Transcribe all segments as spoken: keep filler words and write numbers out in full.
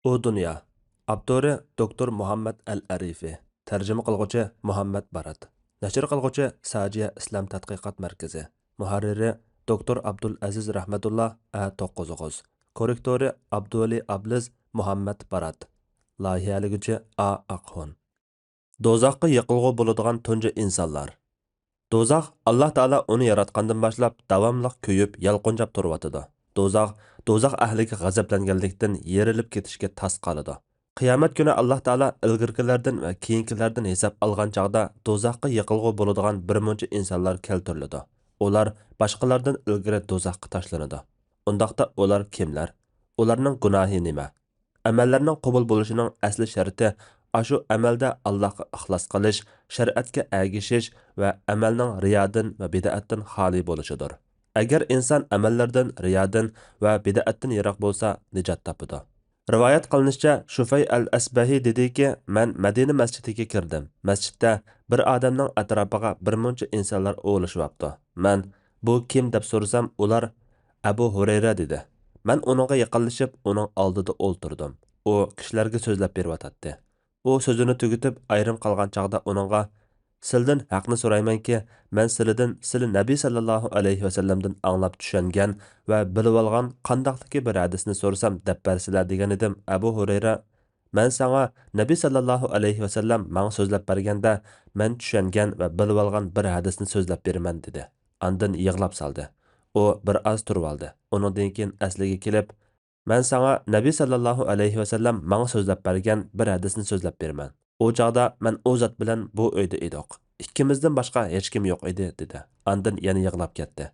ئۇ دۇنيا. ئاپتورى دوكتور مۇھەممەد ئەل ئەرىفى. تەرجىمە قىلغۇچى مۇھەممەد بارات. نەشر قىلغۇچى ساجىيە ئىسلام تەتقىقات مەركىزى. مۇھەررىرى دوكتور ئابدۇلئەزىز رەھمەتۇللا، ئە توققۇز ئوغۇز. كوررېكتورى ئابدۇۋەلى ئابلىز، مۇھەممەد بارات. لايىھەلىگۈچى ئا ئاقخۇن. دوزاخقا يېقىلغۇ بولىدىغان تۇنجى ئىنسانلار. دوزاخ، ئاللا تائالا ئۇنى ياراتقاندىن باشلاپ داۋاملىق كۆيۈپ، يالقۇنجاپ تۇرۇۋاتىدۇ. دوزاخ، دوزاخ ئەھلىگە غەزەپلەنگەنلىكتىن يېرىلىپ كېتىشكە تاس قالىدۇ. قىيامەت كۈنى ئاللا تائالا ئىلگىرىكىلەردىن ۋە كېيىنكىلەردىن ھېساب ئالغان چاغدا دوزاخقا يېقىلغۇ بولىدىغان بىر مۇنچە ئىنسانلار كەلتۈرۈلىدۇ. ئۇلار باشقىلاردىن ئىلگىرى دوزاخقا تاشلىنىدۇ. ئۇنداقتا ئۇلار كىملەر؟ ئۇلارنىڭ گۇناھى نېمە؟ ئەمەللەرنىڭ قوبۇل بولۇشىنىڭ ئەسلى شەرتى ئاشۇ ئەمەلدە ئاللاھقا ئىخلاس قىلىش، شەرىئەتكە ئەگىشىش ۋە ئەمەلنىڭ رىيادىن ۋە بىدئەتتىن خالىي بولۇشىدۇر. ئەگەر ئىنسان ئەمەللىرىدىن رىيادىن ۋە بىدئەتتىن يىراق بولسا، نىجات تاپىدۇ. رىۋايەت قىلىنىشىچە، شۇفەي ئەل ئەسبەھى دېدىكى، مەن مەدىنە مەسچىتىگە كىردىم. مەسچىتتە بىر ئادەمنىڭ ئەتراپىغا بىر مۇنچە ئىنسانلار ئولىشىۋاپتۇ. مەن، بۇ كىم؟ دەپ سورىسام، ئۇلار، ئەبۇ ھۇرەيرە، دېدى. مەن ئۇنىڭغا يېقىنلىشىپ، ئۇنىڭ ئالدىدا ئولتۇردۇم. ئۇ كىشىلەرگە سۆزلەپ بېرىۋاتاتتى. ئۇ سۆزىنى تۈگىتىپ، ئايرىم قالغان چاغدا ئۇنىڭغا، سىلىدىن ھەقنى سورايمەنكى، مەن سىلىدىن سىلى نەبى ساللاللاھۇ ئەلەيھى ۋەسەللەمدىن ئاڭلاپ چۈشەنگەن ۋە بىلىۋالغان قانداقتىكى بىر ھەدىسنى سورىسام دەپ بەرسىلە، دېگەنىدىم. ئەبۇ ھۇرەيرە، مەن ساڭا نەبى ساللاللاھۇ ئەلەيھى ۋەسەللەم ماڭا سۆزلەپ بەرگەندە، مەن چۈشەنگەن ۋە بىلىۋالغان بىر ھەدىسنى سۆزلەپ بېرىمەن، دېدى. ئاندىن يىغلاپ سالدى. ئۇ بىر ئاز تۇرۇۋالدى. ئۇنىڭدىن كېيىن ئەسلىگە كېلىپ، مەن ساڭا نەبى ساللاللاھۇ ئەلەيھى ۋەسەللەم ماڭا سۆزلەپ بەرگەن بىر ھەدىسنى سۆزلەپ بېرىمەن. ئۇ چاغدا مەن ئۇ زات بىلەن بۇ ئۆيدە ئىدۇق. ئىككىمىزدىن باشقا ھېچكىم يوق ئىدى، دېدى. ئاندىن يەنە يىغلاپ كەتتى.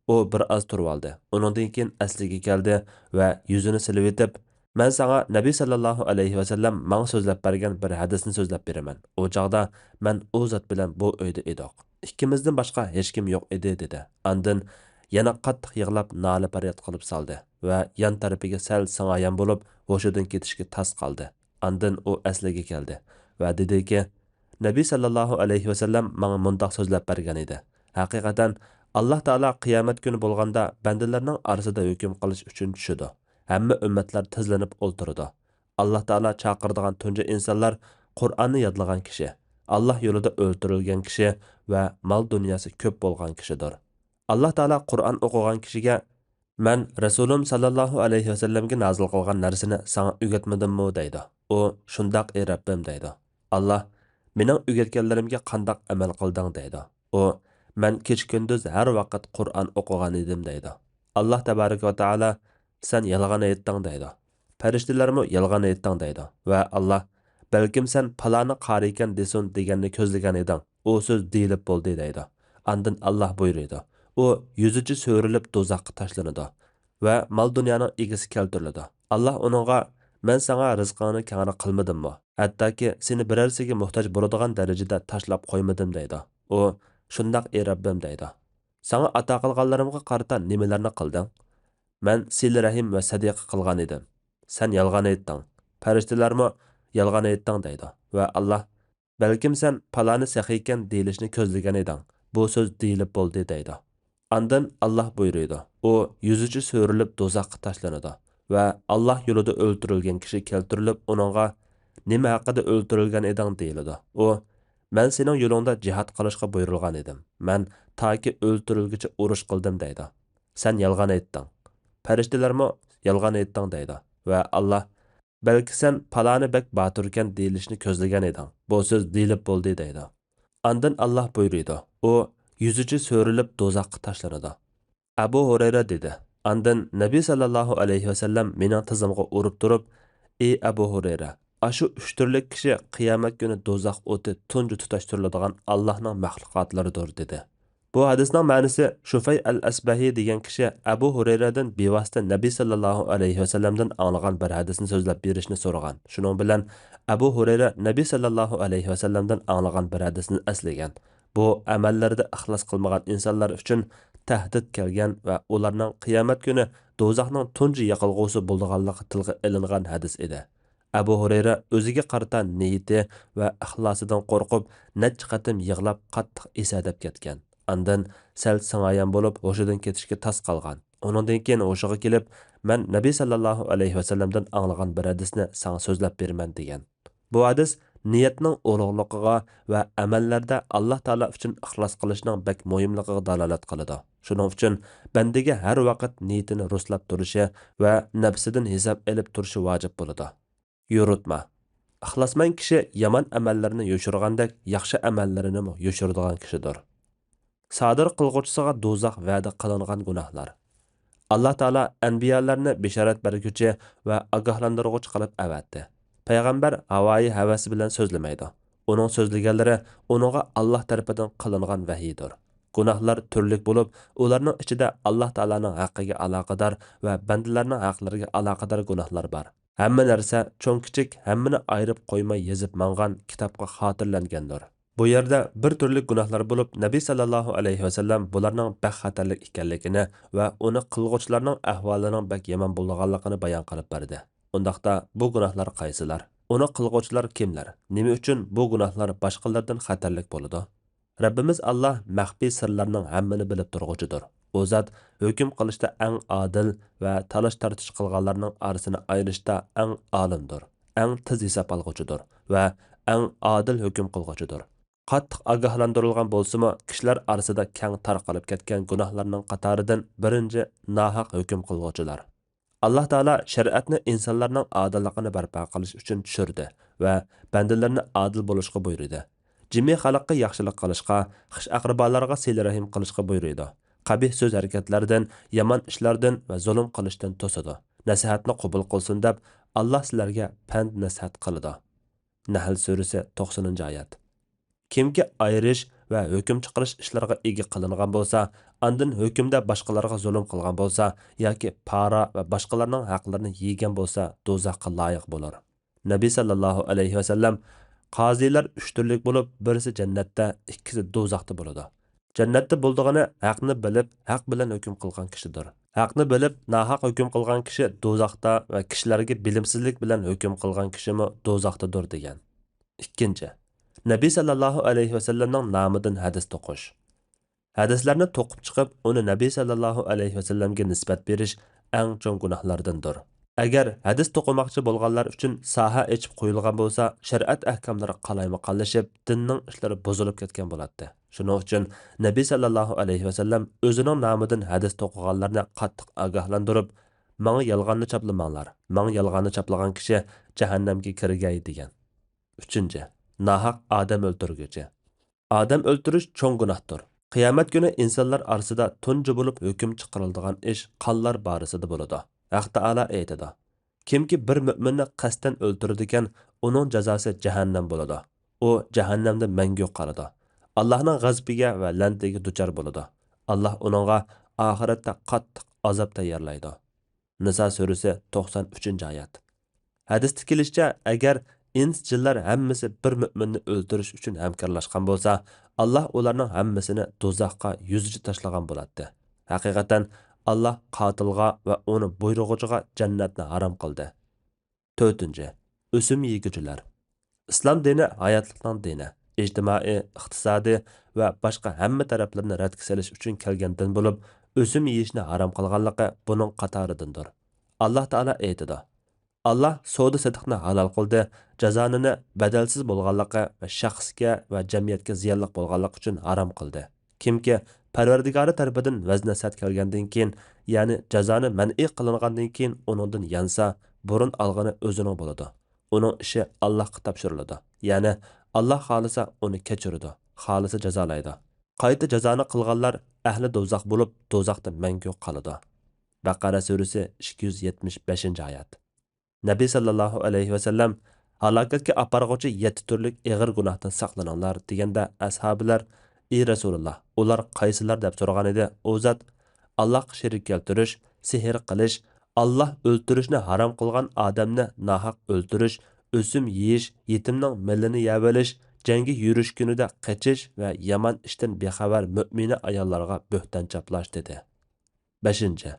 ئۇ بىر ئاز تۇرۇۋالدى. ئۇنىڭدىن كېيىن ئەسلىگە كەلدى ۋە يۈزىنى سېلىۋېتىپ، مەن ساڭا نەبى ساللاللاھۇ ئەلەيھى ۋەسەللەم ماڭا سۆزلەپ بەرگەن بىر ھەدىسنى سۆزلەپ بېرىمەن. ئۇ چاغدا مەن ئۇ زات بىلەن بۇ ئۆيدە ئىدۇق. ئىككىمىزدىن باشقا ھېچكىم يوق ئىدى، دېدى. ئاندىن يەنە قاتتىق يىغلاپ، نالە-پەرياد قىلىپ سالدى ۋە يان تەرىپىگە سەل سىڭايان بولۇپ، ھوشىدىن كېتىشكە تاس قالدى. ئاندىن ئۇ ئەسلىگە كەلدى ۋە دېدىكى، نەبى ساللاللاھۇ ئەلەيھى ۋەسەللەم ماڭا مۇنداق سۆزلەپ بەرگەن ئىدى. ھەقىقەتەن، ئاللا تائالا قىيامەت كۈنى بولغاندا بەندىلەرنىڭ ئارىسىدا ھۆكۈم قىلىش ئۈچۈن چۈشىدۇ. ھەممە ئۈممەتلەر تىزلىنىپ ئولتۇرىدۇ. ئاللا تائالا چاقىرىدىغان تۇنجى ئىنسانلار قۇرئاننى يادلىغان كىشى، ئاللا يولىدا ئۆلتۈرۈلگەن كىشى ۋە مال-دۇنياسى كۆپ بولغان كىشىدۇر. ئاللا تائالا قۇرئان ئوقۇغان كىشىگە، مەن رەسۇلۇم ساللاللاھۇ ئەلەيھى ۋەسەللەمگە نازىل قىلغان نەرسىنى ساڭا ئۆگەتمىدىممۇ؟ دەيدۇ. ئۇ، شۇنداق، ئى رەببىم، دەيدۇ. ئاللا، مېنىڭ ئۆگەتكەنلىرىمگە قانداق ئەمەل قىلدىڭ؟ دەيدۇ. ئۇ، مەن كېچە-كۈندۈز ھەر ۋاقىت قۇرئان ئوقۇغان ئىدىم، دەيدۇ. ئاللا تەبارەك ۋە تائالا، سەن يالغان ئېيتتىڭ، دەيدۇ. پەرىشتىلەرمۇ يالغان ئېيتتىڭ، دەيدۇ. ۋە ئاللا، بەلكىم سەن پالانى قارىكەن دېسۇن دېگەننى كۆزلىگەن ئىدىڭ، ئۇ سۆز دېيىلىپ بولدى، دەيدۇ. ئاندىن ئاللا بۇيرۇيدۇ، ئۇ يۈزىچە سۈرۈلۈپ دوزاخقا تاشلىنىدۇ ۋە مال-دۇنيانىڭ ئىگىسى كەلتۈرۈلىدۇ. ئاللا ئۇنىڭغا، مەن ساڭا رىزقىڭنى كەڭرى قىلمىدىممۇ؟ ھەتتاكى سېنى بىرەرسىگە موھتاج بولىدىغان دەرىجىدە تاشلاپ قويمىدىم، دەيدۇ. ئۇ، شۇنداق، ئى رەببىم، دەيدۇ. ساڭا ئاتا قىلغانلىرىمغا قارىتا نېمىلەرنى قىلدىڭ؟ مەن سىلە-رەھىم ۋە سەدىقە قىلغان ئىدىم. سەن يالغان ئېيتتىڭ. پەرىشتىلەرمۇ يالغان ئېيتتىڭ، دەيدۇ. ۋە ئاللا، بەلكىم سەن پالانى سېخىيكەن دېيىلىشنى كۆزلىگەن ئىدىڭ. بۇ سۆز دېيىلىپ بولدى، دەيدۇ. ئاندىن ئاللا بۇيرۇيدۇ، ئۇ يۈزىچە سۈرۈلۈپ دوزاخقا تاشلىنىدۇ ۋە ئاللا يولىدا ئۆلتۈرۈلگەن كىشى كەلتۈرۈلۈپ، ئۇنىڭغا، نېمە ھەققىدە ئۆلتۈرۈلگەن ئىدىڭ؟ دېيىلىدۇ. ئۇ، مەن سېنىڭ يولۇڭدا جىھاد قىلىشقا بۇيرۇلغان ئىدىم. مەن تاكى ئۆلتۈرۈلگۈچە ئۇرۇش قىلدىم، دەيدۇ. سەن يالغان ئېيتتىڭ. پەرىشتىلەرمۇ يالغان ئېيتتىڭ، دەيدۇ. ۋە ئاللا، بەلكى سەن پالانى بەك باتۇركەن دېيىلىشنى كۆزلىگەن ئىدىڭ. بۇ سۆز دېيىلىپ بولدى، دەيدۇ. ئاندىن ئاللا بۇيرۇيدۇ، ئۇ يۈزىچە سۈرۈلۈپ دوزاخقا تاشلىنىدۇ. ئەبۇ ھۇرەيرە دېدى، ئاندىن نەبى ساللاللاھۇ ئەلەيھى ۋەسەللەم مېنىڭ تىزىمغا ئۇرۇپ تۇرۇپ، ئى ئەبۇ ھۇرەيرە، ئاشۇ ئۈچ تۈرلۈك كىشى قىيامەت كۈنى دوزاخ ئوتى تۇنجى تۇتاشتۇرۇلىدىغان ئاللاھنىڭ مەخلۇقاتلىرىدۇر، دېدى. بۇ ھەدىسنىڭ مەنىسى، شۇفەي ئەل ئەسبەھى دېگەن كىشى ئەبۇ ھۇرەيرەدىن بىۋاسىتە نەبى ساللاللاھۇ ئەلەيھى ۋەسەللەمدىن ئاڭلىغان بىر ھەدىسنى سۆزلەپ بېرىشنى سورىغان. شۇنىڭ بىلەن ئەبۇ ھۇرەيرە نەبى ساللاللاھۇ ئەلەيھى ۋەسەللەمدىن ئاڭلىغان بىر ھەدىسنى ئەسلىگەن. بۇ ئەمەللىرىدە ئىخلاس قىلمىغان ئىنسانلار ئۈچۈن تەھدىت كەلگەن ۋە ئۇلارنىڭ قىيامەت كۈنى دوزاخنىڭ تۇنجى يېقىلغۇسى بولىدىغانلىقى تىلغا ئېلىنغان ھەدىس ئىدى. ئەبۇ ھۇرەيرە ئۆزىگە قارىتا نىيىتى ۋە ئىخلاسىدىن قورقۇپ، نەچچە قېتىم يىغلاپ، قاتتىق ئېسەدەپ كەتكەن. ئاندىن سەل سىڭايان بولۇپ، ھوشىدىن كېتىشكە تاس قالغان. ئۇنىڭدىن كېيىن ھوشىغا كېلىپ، مەن نەبى سەللەللاھۇ ئەلەيھى ۋەسەللەمدىن ئاڭلىغان بىر ھەدىسنى ساڭا سۆزلەپ بېرىمەن، دېگەن. بۇ ھەدىس نىيەتنىڭ ئۇلۇغلۇقىغا ۋە ئەمەللەردە ئاللا تائالا ئۈچۈن ئىخلاس قىلىشنىڭ بەك مۇھىملىقىغا دالالەت قىلىدۇ. شۇنىڭ ئۈچۈن بەندىگە ھەر ۋاقىت نىيىتىنى رۇسلاپ تۇرۇشى ۋە نەپسىدىن ھېساب ئېلىپ تۇرۇشى ۋاجىپ بولىدۇ. يورۇتما. ئىخلاسمەن كىشى يامان ئەمەللىرىنى يوشۇرغاندەك، ياخشى ئەمەللىرىنىمۇ يوشۇرىدىغان كىشىدۇر. سادىر قىلغۇچىسىغا دوزاخ ۋەدە قىلىنغان گۇناھلار. ئاللا تائالا ئەنبىيالارنى بېشارەت بەرگۈچى ۋە ئاگاھلاندۇرغۇچى قىلىپ ئەۋەتتى. پەيغەمبەر ھاۋايى ھەۋەسى بىلەن سۆزلىمەيدۇ. ئۇنىڭ سۆزلىگەنلىرى ئۇنىڭغا ئاللا تەرىپىدىن قىلىنغان ۋەھىيدۇر. گۇناھلار تۈرلۈك بولۇپ، ئۇلارنىڭ ئىچىدە ئاللا تائالانىڭ ھەققىگە ئالاقىدار ۋە بەندىلەرنىڭ ھەقلىرىگە ئالاقىدار گۇناھلار بار. ھەممە نەرسە، چوڭ-كىچىك، ھەممىنى ئايرىپ قويماي يېزىپ ماڭغان كىتابقا خاتىرىلەنگەندۇر. بۇ يەردە بىر تۈرلۈك گۇناھلار بولۇپ، نەبى سەللەللاھۇ ئەلەيھى ۋەسەللەم بۇلارنىڭ بەك خەتەرلىك ئىكەنلىكىنى ۋە ئۇنى قىلغۇچىلارنىڭ ئەھۋالىنىڭ بەك يامان بولىدىغانلىقىنى بايان قىلىپ بەردى. ئۇنداقتا، بۇ گۇناھلار قايسىلار؟ ئۇنى قىلغۇچىلار كىملەر؟ نېمە ئۈچۈن بۇ گۇناھلار باشقىلاردىن خەتەرلىك بولىدۇ؟ رەببىمىز ئاللا مەخپىي سىرلارنىڭ ھەممىنى بىلىپ تۇرغۇچىدۇر. ئۇ زات ھۆكۈم قىلىشتا ئەڭ ئادىل ۋە تالاش-تارتىش قىلغانلارنىڭ ئارىسىنى ئايرىشتا ئەڭ ئالىمدۇر، ئەڭ تېز ھېساب ئالغۇچىدۇر ۋە ئەڭ ئادىل ھۆكۈم قىلغۇچىدۇر. قاتتىق ئاگاھلاندۇرۇلغان بولسىمۇ، كىشىلەر ئارىسىدا كەڭ تارقىلىپ كەتكەن گۇناھلارنىڭ قاتارىدىن بىرىنچى ناھەق ھۆكۈم قىلغۇچىلار. ئاللا تائالا شەرىئەتنى ئىنسانلارنىڭ ئادىللىقىنى بەرپا قىلىش ئۈچۈن چۈشۈردى ۋە بەندىلىرىنى ئادىل بولۇشقا بۇيرۇدى. جىمى خەلققە ياخشىلىق قىلىشقا، خىش-ئەقرىبالارغا سىلە-رەھىم قىلىشقا بۇيرۇيدۇ. قەبىھ سۆز-ھەرىكەتلەردىن، يامان ئىشلاردىن ۋە زۇلۇم قىلىشتىن توسىدۇ. نەسىھەتنى قوبۇل قىلسۇن دەپ، ئاللا سىلەرگە پەند-نەسىھەت قىلىدۇ. نەھل سۈرىسى، توقسىنىنچى ئايەت. كىمكى ئايرىش ۋە ھۆكۈم چىقىرىش ئىشلىرىغا ئىگە قىلىنغان بولسا، ئاندىن ھۆكۈمدە باشقىلارغا زۇلۇم قىلغان بولسا ياكى پارا ۋە باشقىلارنىڭ ھەقلىرىنى يېگەن بولسا، دوزاخقا لايىق بولۇر. نەبى سەللەللاھۇ ئەلەيھى ۋەسەللەم، قازىلار ئۈچ تۈرلۈك بولۇپ، بىرسى جەننەتتە، ئىككىسى دوزاختا بولىدۇ. جەننەتتە بولىدىغىنى ھەقنى بىلىپ، ھەق بىلەن ھۆكۈم قىلغان كىشىدۇر. ھەقنى بىلىپ، ناھەق ھۆكۈم قىلغان كىشى دوزاختا ۋە كىشىلەرگە بىلىمسىزلىك بىلەن ھۆكۈم قىلغان كىشىمۇ دوزاختىدۇر، دېگەن. ئىككىنچى، نەبى سەللەللاھۇ ئەلەيھى ۋەسەللەمنىڭ نامىدىن ھەدىس توقۇش. ھەدىسلەرنى توقۇپ چىقىپ، ئۇنى نەبى سەللەللاھۇ ئەلەيھى ۋەسەللەمگە نىسبەت بېرىش ئەڭ چوڭ گۇناھلاردىندۇر. ئەگەر ھەدىس توقۇماقچى بولغانلار ئۈچۈن ساھە ئېچىپ قويۇلغان بولسا، شەرىئەت ئەھكاملىرى قالايمىقانلىشىپ، دىننىڭ ئىشلىرى بۇزۇلۇپ كەتكەن بولاتتى. شۇنىڭ ئۈچۈن نەبى سەللەللاھۇ ئەلەيھى ۋەسەللەم ئۆزىنىڭ نامىدىن ھەدىس توقۇغانلارنى قاتتىق ئاگاھلاندۇرۇپ، ماڭا يالغاننى چاپلىماڭلار، ماڭا يالغاننى چاپلىغان كىشى جەھەننەمگە كىرگەي، دېگەن. ئۈچىنچى، ناھەق ئادەم ئۆلتۈرگۈچى. ئادەم ئۆلتۈرۈش چوڭ گۇناھتۇر. قىيامەت كۈنى ئىنسانلار ئارىسىدا تۇنجى بولۇپ ھۆكۈم چىقىرىلىدىغان ئىش قانلار بارىسىدا بولىدۇ. ھەق تائالا ئېيتىدۇ، كىمكى بىر مۆمىننى قەستەن ئۆلتۈرىدىكەن، ئۇنىڭ جازاسى جەھەننەم بولىدۇ. ئۇ جەھەننەمدە مەڭگۈ قالىدۇ. ئاللاھنىڭ غەزىپىگە ۋە لەنىتىگە دۇچار بولىدۇ. ئاللاھ ئۇنىڭغا ئاخىرەتتە قاتتىق ئازاب تەييارلايدۇ. نىسا سۈرىسى، توقسان ئۈچىنچى ئايەت. ھەدىستە كېلىشىچە، ئەگەر ئىنس-جىنلار ھەممىسى بىر مۆمىننى ئۆلتۈرۈش ئۈچۈن ھەمكارلاشقان بولسا، ئاللاھ ئۇلارنىڭ ھەممىسىنى دوزاخقا يۈزىچە تاشلىغان بولاتتى. ھەقىقەتەن، ئاللاھ قاتىلغا ۋە ئۇنى بۇيرۇغۇچىغا جەننەتنى ھارام قىلدى. تۆتىنچى، ئۆسۈم يېگۈچىلەر. ئىسلام دىنى ھاياتلىقنىڭ دىنى. ئىجتىمائىي، ئىقتىسادىي ۋە باشقا ھەممە تەرەپلىرىنى رەتكە سېلىش ئۈچۈن كەلگەن دىن بولۇپ، ئۆسۈم يېيىشنى ھارام قىلغانلىقى بۇنىڭ قاتارىدىندۇر. ئاللاھ تائالا ئېيتىدۇ، ئاللاھ سودا-سېتىقنى ھالال قىلدى، جازانىنى بەدەلسىز بولغانلىقى ۋە شەخسكە ۋە جەمئىيەتكە زىيانلىق بولغانلىقى ئۈچۈن ھارام قىلدى. كىمكى پەرۋەردىگارى تەرىپىدىن ۋەز-نەسىھەت كەلگەندىن كېيىن، يەنى جازانى مەنئى قىلىنغاندىن كېيىن ئۇنىڭدىن يانسا، بۇرۇن ئالغىنى ئۆزىنىڭ بولىدۇ. ئۇنىڭ ئىشى ئاللاھقا تاپشۇرۇلىدۇ. يەنى ئاللاھ خالىسا ئۇنى كەچۈرىدۇ، خالىسا جازالايدۇ. قايتا جازانى قىلغانلار ئەھلى دوزاخ بولۇپ، دوزاختا مەڭگۈ قالىدۇ. بەقەرە سۈرىسى، ئىككى يۈز يەتمىش بەشىنچى ئايەت. نەبى سەللەللاھۇ ئەلەيھى ۋەسەللەم، ھالاكەتكە ئاپارغۇچى يەتتە تۈرلۈك ئېغىر گۇناھتىن ساقلىنىڭلار، دېگەندە، ئەسھابىلەر، ئى رەسۇلاللاھ، ئۇلار قايسىلار؟ دەپ سورىغانىدى. ئۇ زات، ئاللاھقا شېرىك كەلتۈرۈش، سېھىر قىلىش، ئاللاھ ئۆلتۈرۈشنى ھارام قىلغان ئادەمنى ناھەق ئۆلتۈرۈش، ئۆسۈم يېيىش، يېتىمنىڭ مېلىنى يەۋېلىش، جەڭگە يۈرۈشكىنىدە قېچىش ۋە يامان ئىشتىن بىخەۋەر مۆمىنە ئاياللارغا بۆھتان چاپلاش، دېدى. بەشىنچى،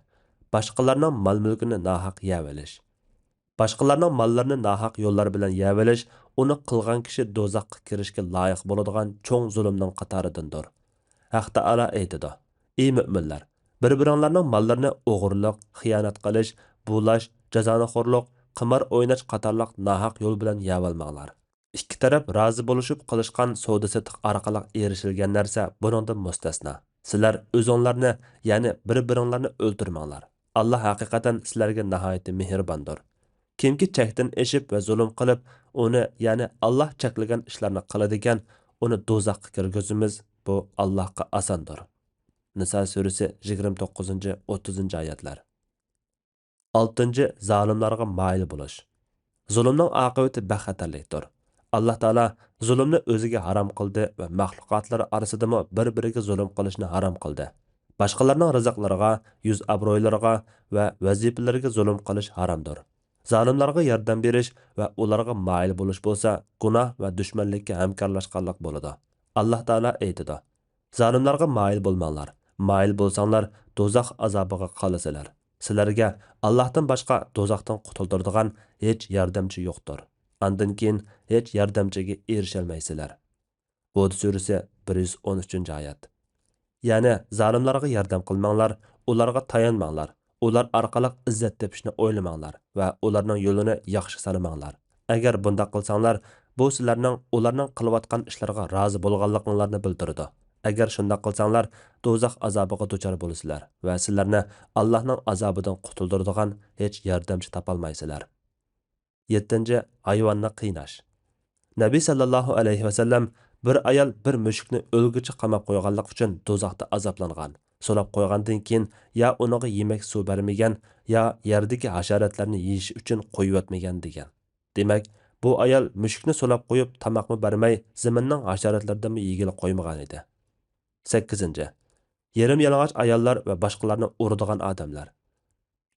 باشقىلارنىڭ مال-مۈلكىنى ناھەق يەۋېلىش. باشقىلارنىڭ ماللىرىنى ناھەق يوللار بىلەن يەۋېلىش، ئۇنى قىلغان كىشى دوزاخقا كىرىشكە لايىق بولىدىغان چوڭ زۇلۇمنىڭ قاتارىدىندۇر. ھەق تائالا ئېيتىدۇ، ئى مۆمىنلەر! بىر-بىرىڭلارنىڭ ماللىرىنى ئوغرىلىق، خىيانەت قىلىش، بۇلاش، جازانىخورلۇق، قىمار ئويناش قاتارلىق ناھەق يول بىلەن يەۋالماڭلار. ئىككى تەرەپ رازى بولۇشۇپ قىلىشقان سودا-سېتىق ئارقىلىق ئېرىشىلگەن نەرسە بۇنىڭدىن مۇستەسنا. سىلەر ئۆزۈڭلارنى، يەنى بىر-بىرىڭلارنى ئۆلتۈرمەڭلار. ئاللا ھەقىقەتەن سىلەرگە ناھايىتى مېھرىباندۇر. كىمكى چەكتىن ئېشىپ ۋە زۇلۇم قىلىپ، ئۇنى، يەنى ئاللا چەكلىگەن ئىشلارنى قىلىدىكەن، ئۇنى دوزاخقا كىرگۈزىمىز، بۇ ئاللاھقا ئاساندۇر. نىسا سۈرىسى يىگىرمە توققۇزىنچى، ئوتتۇزىنچى ئايەتلەر. ئالتىنچى، زالىملارغا مايىل بولۇش. زۇلۇمنىڭ ئاقىۋىتى بەك خەتەرلىكتۇر. ئاللا تائالا زۇلۇمنى ئۆزىگە ھارام قىلدى ۋە مەخلۇقاتلىرى ئارىسىدىمۇ بىر-بىرىگە زۇلۇم قىلىشنى ھارام قىلدى. باشقىلارنىڭ رىزىقلىرىغا، يۈز ئابرۇيلىرىغا ۋە ۋەزىپىلىرىگە زۇلۇم قىلىش ھارامدۇر. زالىملارغا ياردەم بېرىش ۋە ئۇلارغا مايىل بولۇش بولسا گۇناھ ۋە دۈشمەنلىككە ھەمكارلاشقانلىق بولىدۇ. ئاللا تائالا ئېيتىدۇ: زالىملارغا مايىل بولماڭلار. مايىل بولساڭلار، دوزاخ ئازابىغا قالىسىلەر. سىلەرگە ئاللاھتىن باشقا دوزاختىن قۇتۇلدۇرىدىغان ھېچ ياردەمچى يوقتۇر. ئاندىن كېيىن ھېچ ياردەمچىگە ئېرىشەلمەيسىلەر. ھۇد سۈرىسى، بىر يۈز ئون ئۈچىنچى ئايەت. يەنى زالىملارغا ياردەم قىلماڭلار، ئۇلارغا تايانماڭلار، ئۇلار ئارقىلىق ئىززەت تېپىشنى ئويلىماڭلار ۋە ئۇلارنىڭ يولىنى ياخشى سانىماڭلار. ئەگەر بۇنداق قىلساڭلار، بۇ سىلەرنىڭ ئۇلارنىڭ قىلىۋاتقان ئىشلىرىغا رازى بولغانلىقىڭلارنى بىلدۈرىدۇ. ئەگەر شۇنداق قىلساڭلار، دوزاخ ئازابىغا دۇچار بولىسىلەر ۋە سىلەرنى ئاللاھنىڭ ئازابىدىن قۇتۇلدۇرىدىغان ھېچ ياردەمچى تاپالمايسىلەر. يەتتىنچى، ھايۋاننى قىيناش. نەبى سەللەللاھۇ ئەلەيھى ۋەسەللەم بىر ئايال بىر مۈشۈكنى ئۆلگۈچە قاماپ قويغانلىقى ئۈچۈن دوزاختا ئازابلانغان، سولاپ قويغاندىن كېيىن يا ئۇنىڭغا يېمەك سۇ بەرمىگەن، يا يەردىكى ھاشاراتلارنى يېيىش ئۈچۈن قويۇۋەتمىگەن دېگەن. دېمەك، بۇ ئايال مۈشۈكنى سولاپ قويۇپ، تاماقمۇ بەرمەي، زېمىننىڭ ھاشاراتلىرىدىنمۇ يېگىلى قويمىغان ئىدى. سەككىزىنچى، يېرىم يالىڭاچ ئاياللار ۋە باشقىلارنى ئۇرىدىغان ئادەملەر.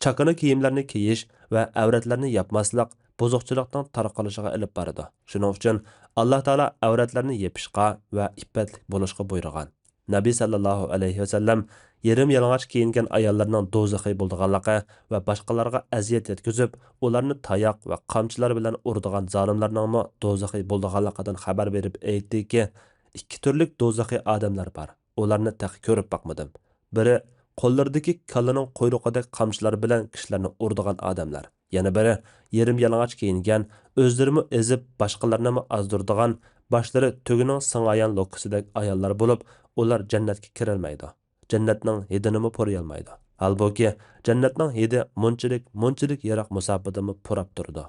چاكىنا كىيىملەرنى كىيىش ۋە ئەۋرەتلەرنى ياپماسلىق بۇزۇقچىلىقنىڭ تارقىلىشىغا ئېلىپ بارىدۇ. شۇنىڭ ئۈچۈن ئاللا تائالا ئەۋرەتلەرنى يېپىشقا ۋە ئىپپەتلىك بولۇشقا بۇيرۇغان. نەبى سەللەللاھۇ ئەلەيھى ۋەسەللەم يېرىم يالىڭاچ كىيىنگەن ئاياللارنىڭ دوزىخى بولىدىغانلىقى ۋە باشقىلارغا ئەزىيەت يەتكۈزۈپ، ئۇلارنى تاياق ۋە قامچىلار بىلەن ئۇرىدىغان زالىملارنىڭمۇ دوزىخى بولىدىغانلىقىدىن خەۋەر بېرىپ ئېيتتىكى، ئىككى تۈرلۈك دوزىخىي ئادەملەر بار. ئۇلارنى تېخى كۆرۈپ باقمىدىم. بىرى قوللىرىدىكى كالىنىڭ قۇيرۇقىدەك قامچىلار بىلەن كىشىلەرنى ئۇرىدىغان ئادەملەر. يەنە بىرى يېرىم يالىڭاچ كىيىنگەن، ئۆزلىرىمۇ ئېزىپ، باشقىلارنىمۇ ئازدۇرىدىغان، باشلىرى تۆگىنىڭ سىڭايان لوككىسىدەك ئاياللار بولۇپ، ئۇلار جەننەتكە كىرەلمەيدۇ. جەننەتنىڭ ھىدىنىمۇ پۇرىيالمايدۇ. ھالبۇكى، جەننەتنىڭ ھىدى مۇنچىلىك، مۇنچىلىك يىراق مۇساپىدىمۇ پۇراپ تۇرىدۇ.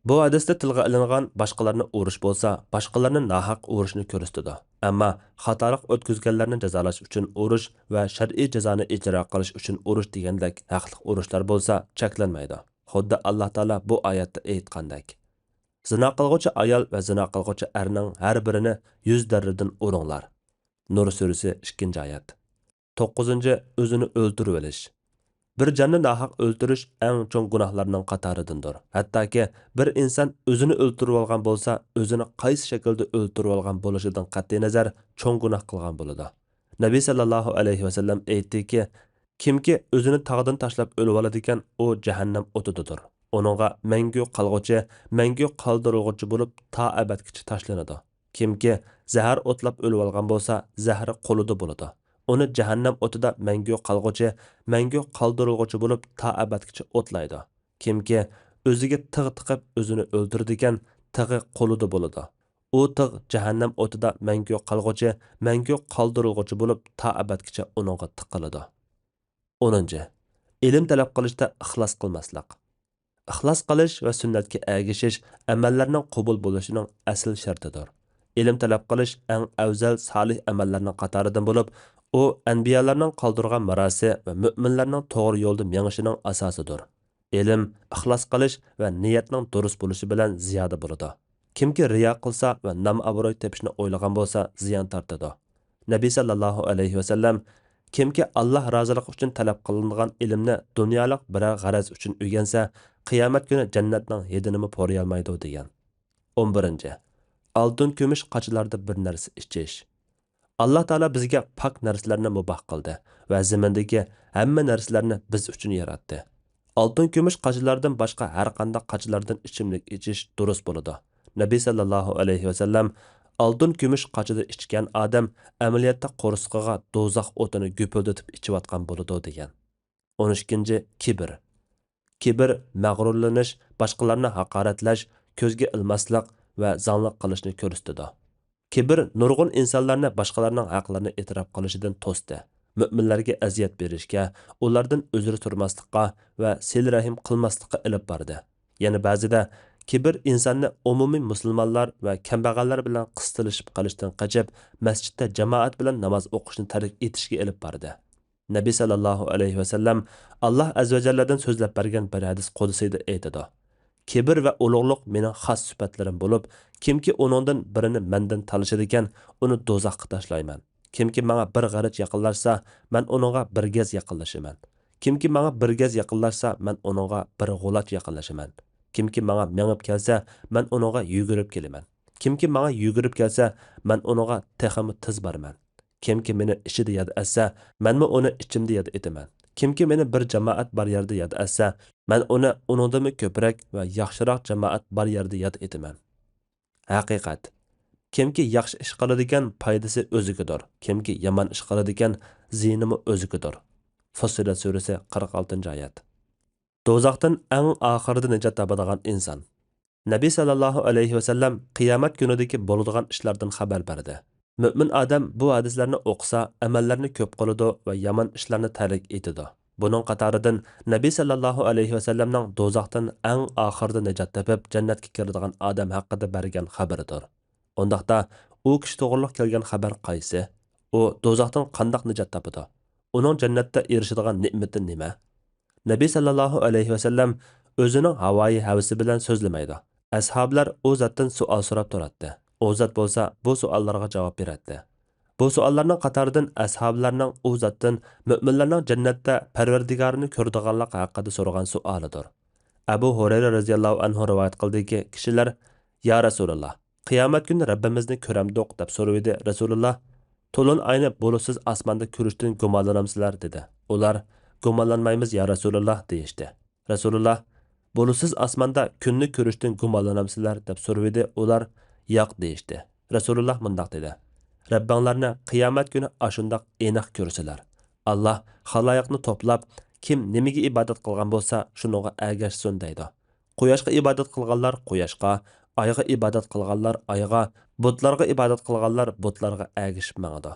بۇ ھەدىستە تىلغا ئېلىنغان باشقىلارنى ئۇرۇش بولسا، باشقىلارنى ناھەق ئۇرۇشنى كۆرسىتىدۇ. ئەمما خاتالىق ئۆتكۈزگەنلەرنى جازالاش ئۈچۈن ئۇرۇش ۋە شەرئىي جازانى ئىجرا قىلىش ئۈچۈن ئۇرۇش دېگەندەك ھەقلىق ئۇرۇشلار بولسا چەكلەنمەيدۇ. خۇددى ئاللا تائالا بۇ ئايەتتە ئېيتقاندەك، زىنا قىلغۇچى ئايال ۋە زىنا قىلغۇچى ئەرنىڭ ھەر بىرىنى يۈز دەررىدىن ئۇرۇڭلار. نۇر سۈرىسى، ئىككىنچى ئايەت. توققۇزىنچى، ئۆزىنى ئۆلتۈرۈۋېلىش. بىر جاننى ناھەق ئۆلتۈرۈش ئەڭ چوڭ گۇناھلارنىڭ قاتارىدىندۇر. ھەتتاكى بىر ئىنسان ئۆزىنى ئۆلتۈرۈۋالغان بولسا، ئۆزىنى قايسى شەكىلدە ئۆلتۈرۈۋالغان بولۇشىدىن قەتئىينەزەر، چوڭ گۇناھ قىلغان بولىدۇ. نەبى سەللەللاھۇ ئەلەيھى ۋەسەللەم ئېيتتىكى، كىمكى ئۆزىنى تاغدىن تاشلاپ ئۆلۈۋالىدىكەن، ئۇ جەھەننەم ئوتىدىدۇر. ئۇنىڭغا مەڭگۈ قالغۇچى، مەڭگۈ قالدۇرۇلغۇچى بولۇپ تا ئەبەدكىچە تاشلىنىدۇ. كىمكى زەھەر ئوتلاپ ئۆلۈۋالغان بولسا، زەھىرى قولىدا بولىدۇ. ئۇنى جەھەننەم ئوتىدا مەڭگۈ قالغۇچى، مەڭگۈ قالدۇرۇلغۇچى بولۇپ تا ئەبەدكىچە ئوتلايدۇ. كىمكى ئۆزىگە تىغ تىقىپ ئۆزىنى ئۆلتۈرىدىكەن، تىغى قولىدا بولىدۇ. ئۇ تىغ جەھەننەم ئوتىدا مەڭگۈ قالغۇچى، مەڭگۈ قالدۇرۇلغۇچى بولۇپ تا ئەبەدكىچە ئۇنىڭغا تىقىلىدۇ. ئونىنچى، ئىلىم تەلەپ قىلىشتا ئىخلاس قىلماسلىق. ئىخلاس قىلىش ۋە سۈننەتكە ئەگىشىش ئەمەللەرنىڭ قوبۇل بولۇشىنىڭ ئەسلى شەرتىدۇر. ئىلىم تەلەپ قىلىش ئەڭ ئەۋزەل سالىھ ئەمەللەرنىڭ قاتارىدىن بولۇپ، ئۇ ئەنبىيالارنىڭ قالدۇرغان مىراسى ۋە مۆمىنلەرنىڭ توغرا يولدا مېڭىشىنىڭ ئاساسىدۇر. ئىلىم، ئىخلاس قىلىش ۋە نىيەتنىڭ دۇرۇس بولۇشى بىلەن زىيادە بولىدۇ. كىمكى رىيا قىلسا ۋە نام-ئابروي تېپىشنى ئويلىغان بولسا، زىيان تارتىدۇ. نەبى سەللەللاھۇ ئەلەيھى ۋەسەللەم، كىمكى ئاللاھ رازىلىقى ئۈچۈن تەلەپ قىلىنىدىغان ئىلىمنى دۇنيالىق بىرەر غەرەز ئۈچۈن ئۆگەنسە، قىيامەت كۈنى جەننەتنىڭ ھىدىنىمۇ پۇرىيالمايدۇ، دېگەن. ئون بىرىنچى، ئالتۇن-كۈمۈش قاچىلاردا بىر نەرسە ئىچىش. ئاللاھ تائالا بىزگە پاك نەرسىلەرنى مۇباھ قىلدى ۋە زېمىندىكى ھەممە نەرسىلەرنى بىز ئۈچۈن ياراتتى. ئالتۇن-كۈمۈش قاچىلاردىن باشقا ھەر قانداق قاچىلاردىن ئىچىملىك ئىچىش دۇرۇس بولىدۇ. نەبى سەللەللاھۇ ئەلەيھى ۋەسەللەم، ئالتۇن كۈمۈش قاچىدا ئىچكەن ئادەم ئەمەلىيەتتە قورسىقىغا دوزاخ ئوتىنى گۈپۈلدىتىپ ئىچىۋاتقان بولىدۇ دېگەن. ئون ئىككىنچى، كىبىر. كىبىر، مەغرۇرلىنىش، باشقىلارنى ھاقارەتلەش، كۆزگە ئىلماسلىق ۋە زاڭلىق قىلىشنى كۆرسىتىدۇ. كىبىر نۇرغۇن ئىنسانلارنى باشقىلارنىڭ ھەقلىرىنى ئېتىراپ قىلىشىدىن توستى، مۆمىنلەرگە ئەزىيەت بېرىشكە، ئۇلاردىن ئۆزرە تۇرماسلىققا ۋە سىلە رەھىم قىلماسلىققا ئېلىپ باردى. يەنە بەزىدە كىبىر ئىنساننى ئومۇمىي مۇسۇلمانلار ۋە كەمبەغەللەر بىلەن قىستىلىشىپ قېلىشتىن قېچىپ، مەسچىتتە جامائەت بىلەن ناماز ئوقۇشنى تەرك ئېتىشكە ئېلىپ باردى. نەبى سەللەللاھۇ ئەلەيھى ۋەسەللەم ئاللاھ ئەززەۋەجەللەدىن سۆزلەپ بەرگەن بىر ھەدىس قۇدسىيدا ئېيتىدۇ: كىبىر ۋە ئۇلۇغلۇق مېنىڭ خاس سۈپەتلىرىم بولۇپ، كىمكى ئۇنىڭدىن بىرىنى مەندىن تالىشىدىكەن، ئۇنى دوزاخقا تاشلايمەن. كىمكى ماڭا بىر غېرىچ يېقىنلاشسا، مەن ئۇنىڭغا بىر گەز يېقىنلىشىمەن. كىمكى ماڭا بىر گەز يېقىنلاشسا، مەن ئۇنىڭغا بىر غۇلاچ يېقىنلىشىمەن. كىمكى ماڭا مېڭىپ كەلسە، مەن ئۇنىڭغا يۈگۈرۈپ كېلىمەن. كىمكى ماڭا يۈگۈرۈپ كەلسە، مەن ئۇنىڭغا تېخىمۇ تېز بارىمەن. كىمكى مېنى ئىچىدە ياد ئەتسە، مەنمۇ ئۇنى ئىچىمدە ياد ئېتىمەن. كىمكى مېنى بىر جامائەت بار يەردە ياد ئەتسە، مەن ئۇنى ئۇنىڭدىنمۇ كۆپرەك ۋە ياخشىراق جامائەت بار يەردە ياد ئېتىمەن. ھەقىقەت. كىمكى ياخشى ئىش قىلىدىكەن، پايدىسى ئۆزىگىدۇر. كىمكى يامان ئىش قىلىدىكەن، زىيىنىمۇ ئۆزىگىدۇر. فۇسسىلەت سۈرىسى، قىرىق ئالتىنچى ئايەت. دوزاختىن ئەڭ ئاخىرىدا نىجات تاپىدىغان ئىنسان. نەبى سەللەللاھۇ ئەلەيھى ۋەسەللەم قىيامەت كۈنىدىكى بولىدىغان ئىشلاردىن خەۋەر بەردى. مۆمىن ئادەم بۇ ھەدىسلەرنى ئوقۇسا، ئەمەللەرنى كۆپ قىلىدۇ ۋە يامان ئىشلارنى تەرك ئېتىدۇ. بۇنىڭ قاتارىدىن نەبى سەللەللاھۇ ئەلەيھى ۋەسەللەمنىڭ دوزاختىن ئەڭ ئاخىرىدا نىجات تېپىپ، جەننەتكە كىرىدىغان ئادەم ھەققىدە بەرگەن خەۋىرىدۇر. ئۇنداقتا، ئۇ كىشى توغرىلىق كەلگەن خەۋەر قايسى؟ ئۇ دوزاختىن قانداق نىجات تاپىدۇ؟ ئۇنىڭ جەننەتتە ئېرىشىدىغان نېمىتى نېمە؟ نەبى سەللەللاھۇ ئەلەيھى ۋەسەللەم ئۆزىنىڭ ھاۋايى ھەۋىسى بىلەن سۆزلىمەيدۇ. ئەسھابلار ئۇ زاتتىن سوئال سوراپ تۇراتتى. ئۇ زات بولسا بۇ سوئاللارغا جاۋاب بېرەتتى. بۇ سوئاللارنىڭ قاتارىدىن ئەسھابلارنىڭ ئۇ زاتتىن مۆمىنلەرنىڭ جەننەتتە پەرۋەردىگارىنى كۆرىدىغانلىقى ھەققىدە سورىغان سوئالىدۇر. ئەبۇ ھۇرەيرە رەزىياللاھۇ ئەنھۇ رىۋايەت قىلدىكى، كىشىلەر، يا رەسۇلاللا، قىيامەت كۈنى رەببىمىزنى كۆرەمدۇق؟ دەپ سورىۋىدى. رەسۇلاللا، تولۇن ئاينى بۇلۇتسىز ئاسماندا كۆرۈشتىن گۇمانلىنامسىلەر؟ دېدى. ئۇلار، گۇمانلانمايمىز، يا رەسۇلاللا، دېيىشتى. رەسۇلاللا، بۇلۇتسىز ئاسماندا كۈننى كۆرۈشتىن گۇمانلىنامسىلەر؟ دەپ سورىۋىدى. ئۇلار، ياق، دېيىشتى. رەسۇلاللا مۇنداق دېدى، رەببىڭلارنى قىيامەت كۈنى ئاشۇنداق ئېنىق كۆرىسىلەر. ئاللا خالايىقنى توپلاپ، كىم نېمىگە ئىبادەت قىلغان بولسا، شۇنىڭغا ئەگەشسۇن، دەيدۇ. قۇياشقا ئىبادەت قىلغانلار قۇياشقا، ئايغا ئىبادەت قىلغانلار ئايغا، بۇتلارغا ئىبادەت قىلغانلار بۇتلارغا ئەگىشىپ ماڭىدۇ.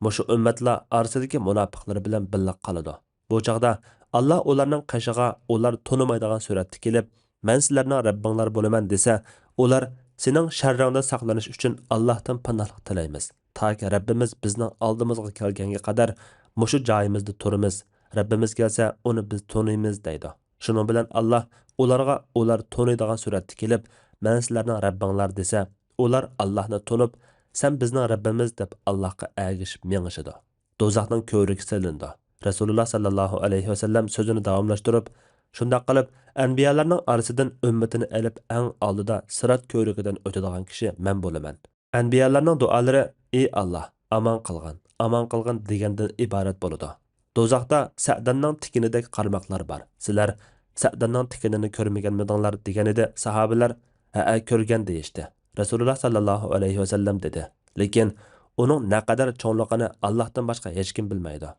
مۇشۇ ئۈممەتلەر ئارىسىدىكى مۇناپىقلىرى بىلەن بىللە قالىدۇ. بۇ چاغدا ئاللا ئۇلارنىڭ قېشىغا ئۇلار تونۇمايدىغان سۈرەتتە كېلىپ، مەن سىلەرنىڭ رەببىڭلار بولىمەن دېسە، ئۇلار سېنىڭ شەررىڭدىن ساقلىنىش ئۈچۈن ئاللاھتىن پاناھلىق تىلەيمىز. تاكى رەببىمىز بىزنىڭ ئالدىمىزغا كەلگەنگە قەدەر مۇشۇ جايىمىزدا تۇرىمىز. رەببىمىز كەلسە ئۇنى بىز تونۇيمىز، دەيدۇ. شۇنىڭ بىلەن ئاللا ئۇلارغا ئۇلار تونۇيدىغان سۈرەتتە كېلىپ، مەن سىلەرنىڭ رەببىڭلار دېسە، ئۇلار ئاللاھنى تونۇپ، سەن بىزنىڭ رەببىمىز دەپ ئاللاھقا ئەگىشىپ مېڭىشىدۇ. دوزاخنىڭ كۆۋرۈكى سېلىنىدۇ. رەسۇلۇللا سەللەللاھۇ ئەلەيھى ۋەسەللەم سۆزىنى داۋاملاشتۇرۇپ، شۇنداق قىلىپ، ئەنبىيالارنىڭ ئارىسىدىن ئۈممىتىنى ئېلىپ ئەڭ ئالدىدا سىرات كۆۋرۈكىدىن ئۆتىدىغان كىشى مەن بولىمەن. ئەنبىيالارنىڭ دۇئالىرى، ئى ئاللا، ئامان قىلغىن، ئامان قىلغىن دېگەندىن ئىبارەت بولىدۇ. دوزاختا سەئداننىڭ تىكىنىدەك قارماقلار بار. سىلەر سەئداننىڭ تىكىنىنى كۆرمىگەنمىدىڭلار؟ دېگەنىدى ساھابىلەر، ھەئە، كۆرگەن، دېيىشتى. رەسۇلۇللا سەللەللاھۇ ئەلەيھى ۋەسەللەم دېدى، لېكىن ئۇنىڭ نەقەدەر چوڭلۇقىنى ئاللاھتىن باشقا ھېچكىم بىلمەيدۇ.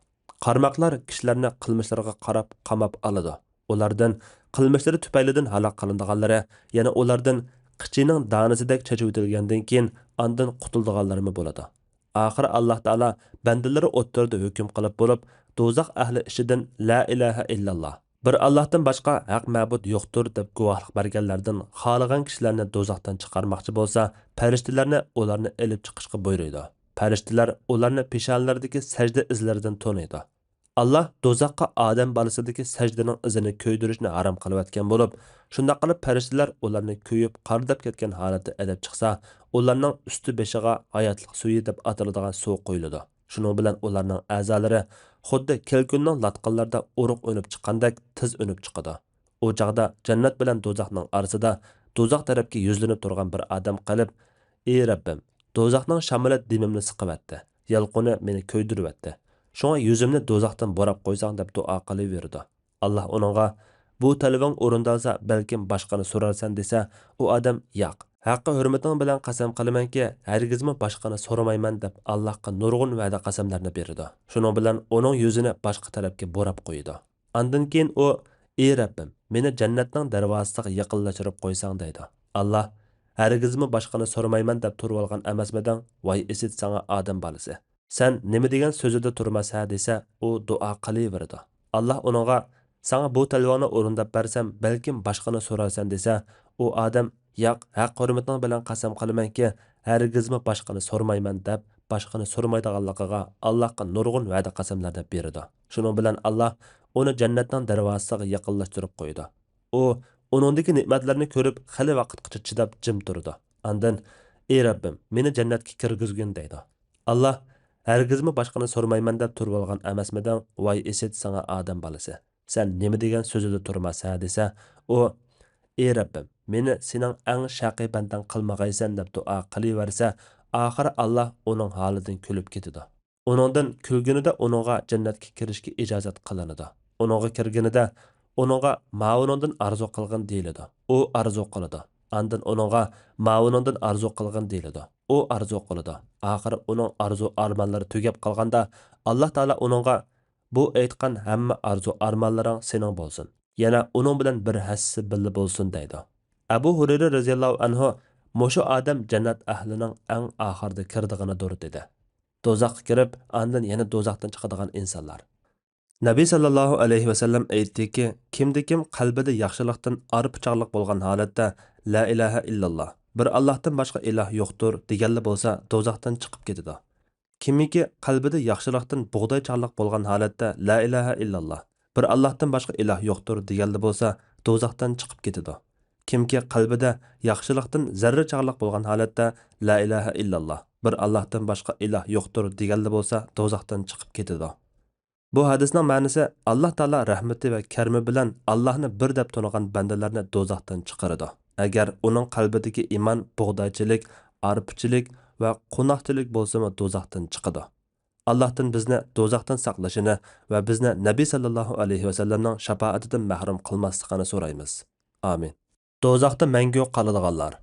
قارماقلار كىشىلەرنى قىلمىشلىرىغا قاراپ قاماپ ئالىدۇ. ئۇلاردىن قىلمىشلىرى تۈپەيلىدىن ھالاك قىلىنىدىغانلىرى، يەنە ئۇلاردىن قىچىنىڭ دانىسىدەك چېچىۋېتىلگەندىن كېيىن ئاندىن قۇتۇلىدىغانلىرىمۇ بولىدۇ. ئاخىرى ئاللاھ تائالا بەندىلىرى ئوتتۇرىدا ھۆكۈم قىلىپ بولۇپ، دوزاخ ئەھلى ئىچىدىن لا ئىلاھە ئىللاللا، بىر ئاللاھتىن باشقا ھەق مەبۇد يوقتۇر دەپ گۇۋاھلىق بەرگەنلەردىن خالىغان كىشىلەرنى دوزاختىن چىقارماقچى بولسا، پەرىشتىلەرنى ئۇلارنى ئېلىپ چىقىشقا بۇيرۇيدۇ. پەرىشتىلەر ئۇلارنى پېشانىلىرىدىكى سەجدە ئىزلىرىدىن تونۇيدۇ. ئاللاھ دوزاخقا ئادەم بالىسىدىكى سەجدىنىڭ ئىزىنى كۆيدۈرۈشنى ھارام قىلىۋەتكەن بولۇپ، شۇنداق قىلىپ پەرىشتىلەر ئۇلارنى كۆيۈپ قارىداپ كەتكەن ھالەتتە ئېلىپ چىقسا، ئۇلارنىڭ ئۈستى بېشىغا ھاياتلىق سۈيى دەپ ئاتىلىدىغان سۇ قۇيۇلىدۇ. شۇنىڭ بىلەن ئۇلارنىڭ ئەزالىرى خۇددى كەلكۈننىڭ لاتقىلىرىدا ئۇرۇق ئۈنۈپ چىققاندەك تېز ئۈنۈپ چىقىدۇ. ئۇ چاغدا جەننەت بىلەن دوزاخنىڭ ئارىسىدا دوزاخ تەرەپكە يۈزلىنىپ تۇرغان بىر ئادەم قېلىپ، ئى رەببىم، دوزاخنىڭ شامىلى دېمىمنى سىقىۋەتتى، يالقۇنى مېنى كۆيدۈرۈۋەتتى. شۇڭا يۈزۈمنى دوزاختىن بوراپ قويساڭ دەپ دۇئا قىلىۋېرىدۇ. ئاللاھ ئۇنىڭغا، بۇ تەلىپىڭ ئورۇندالسا، بەلكىم باشقىنى سورارسەن دېسە، ئۇ ئادەم، ياق، ھەققى ھۆرمىتىڭ بىلەن قەسەم قىلىمەنكى، ھەرگىزمۇ باشقىنى سورىمايمەن» دەپ، ئاللاھقا نۇرغۇن ۋەدە قەسەملەرنى بېرىدۇ. شۇنىڭ بىلەن ئۇنىڭ يۈزىنى باشقا تەرەپكە بۇراپ قويىدۇ. ئاندىن كېيىن ئۇ، «ئى رەببىم، مېنى جەننەتنىڭ دەرۋازىسىغا يېقىنلاشتۇرۇپ قويساڭ» دەيدۇ. ئاللاھ، «ھەرگىزمۇ باشقىنى سورىمايمەن دەپ تۇرۇۋالغان ئەمەسمىدىڭ؟ ۋاي ئىسىت ساڭا، ئادەم بالىسى! سەن نېمە دېگەن سۆزىدە تۇرىمەن ھە؟» دېسە، ئۇ دۇئا قىلىۋېرىدۇ. ئاللاھ ئۇنىڭغا، «ساڭا بۇ تەلۋەڭنى ئورۇنداپ بەرسەم، بەلكىم باشقىنى سورارسەن» دېسە، ئۇ ئادەم، «ياق، ھەق ھۆرمىتىڭ بىلەن قەسەم قىلىمەنكى، ھەرگىزمۇ باشقىنى سورىمايمەن» دەپ، باشقىنى سورىمايدىغانلىقىغا ئاللاھقا نۇرغۇن ۋەدە قەسەملەرنى بېرىدۇ. شۇنىڭ بىلەن ئاللاھ ئۇنى جەننەتنىڭ دەرۋازىسىغا يېقىنلاشتۇرۇپ قويىدۇ. ئۇ ئۇنىڭدىكى نېمەتلەرنى كۆرۈپ، خېلى ۋاقىتقىچە چىداپ جىم تۇرىدۇ. ئاندىن، «ئى رەببىم، مېنى جەننەتكە كىرگۈزگىن» دەيدۇ. ئاللاھ، «ھەرگىزمۇ باشقىنى سورىمايمەن دەپ تۇرۇۋالغان ئەمەسمىدىڭ؟ ۋاي ئىسىت ساڭا، ئادەم بالىسى! سەن نېمە دېگەن سۆزىدە تۇرىمەن ھە؟» دېسە، ئۇ، «ئى رەببىم، مېنى سېنىڭ ئەڭ شەقىي بەندەڭ قىلمىغايسەن» دەپ دۇئا قىلىۋەرسە، ئاخىرى ئاللاھ ئۇنىڭ ھالىدىن كۈلۈپ كېتىدۇ. ئۇنىڭدىن كۈلگىنىدە ئۇنىڭغا جەننەتكە كىرىشكە ئىجازەت قىلىنىدۇ. ئۇنىڭغا كىرگىنىدە ئۇنىڭغا «ماۋۇنىڭدىن ئارزۇ قىلغىن» دېيىلىدۇ. ئۇ ئارزۇ قىلىدۇ. ئاندىن ئۇنىڭغا «ماۋۇنىڭدىن ئارزۇ قىلغىن» دېيىلىدۇ. ئۇ ئارزۇ قىلىدۇ. ئاخىرى ئۇنىڭ ئارزۇ-ئارمانلىرى تۈگەپ قالغاندا، ئاللاھ تائالا ئۇنىڭغا، «بۇ ئېيتقان ھەممە ئارزۇ-ئارمانلىرىڭ سېنىڭ بولسۇن. يەنە ئۇنىڭ بىلەن بىر ھەسسىسى بىللە بولسۇن» دەيدۇ. ئەبۇ ھۇرەيرە رەزىياللاھۇ ئەنھۇ، «مۇشۇ ئادەم جەننەت ئەھلىنىڭ ئەڭ ئاخىرىدا كىرىدىغىنىدۇر» دېدى. دوزاخقا كىرىپ، ئاندىن يەنە دوزاختىن چىقىدىغان ئىنسانلار. نەبى ساللاللاھۇ ئەلەيھى ۋەسەللەم ئېيتتىكى، كىمدە كىم قەلبىدە ياخشىلىقتىن ئارپا چاغلىق بولغان ھالەتتە «لا ئىلاھە ئىللاللا، بىر ئاللاھتىن باشقا ئىلاھ يوقتۇر» دېگەنلا بولسا، دوزاختىن چىقىپ كېتىدۇ. كىمكى قەلبىدە ياخشىلىقتىن بۇغداي چاغلىق بولغان ھالەتتە «لا ئىلاھە ئىللاللا، بىر ئاللاھتىن باشقا ئىلاھ يوقتۇر» دېگەنلا بولسا، دوزاختىن چىقىپ كېتىدۇ. كىمكى قەلبىدە ياخشىلىقتىن زەررە چاغلىق بولغان ھالەتتە «لا ئىلاھە ئىللاللا، بىر ئاللاھتىن باشقا ئىلاھ يوقتۇر» دېگەنلا بولسا، دوزاختىن چىقىپ كېتىدۇ. بۇ ھەدىسنىڭ مەنىسى، ئاللاھ تائالا رەھمىتى ۋە كەرىمى بىلەن ئاللاھنى بىر دەپ تونۇغان بەندىلەرنى دوزاختىن چىقىرىدۇ. ئەگەر ئۇنىڭ قەلبىدىكى ئىمان بۇغدايچىلىك، ئارپىچىلىك ۋە قوناقچىلىك بولسىمۇ، دوزاختىن چىقىدۇ. ئاللاھتىن بىزنى دوزاختىن ساقلىشىنى ۋە بىزنى نەبى ساللاللاھۇ ئەلەيھى ۋەسەللەمنىڭ شاپائىتىدىن مەھرۇم قىلماسلىقىنى سورايمىز. ئامىن. دوزاختا مەڭگۈ قالىدىغانلار.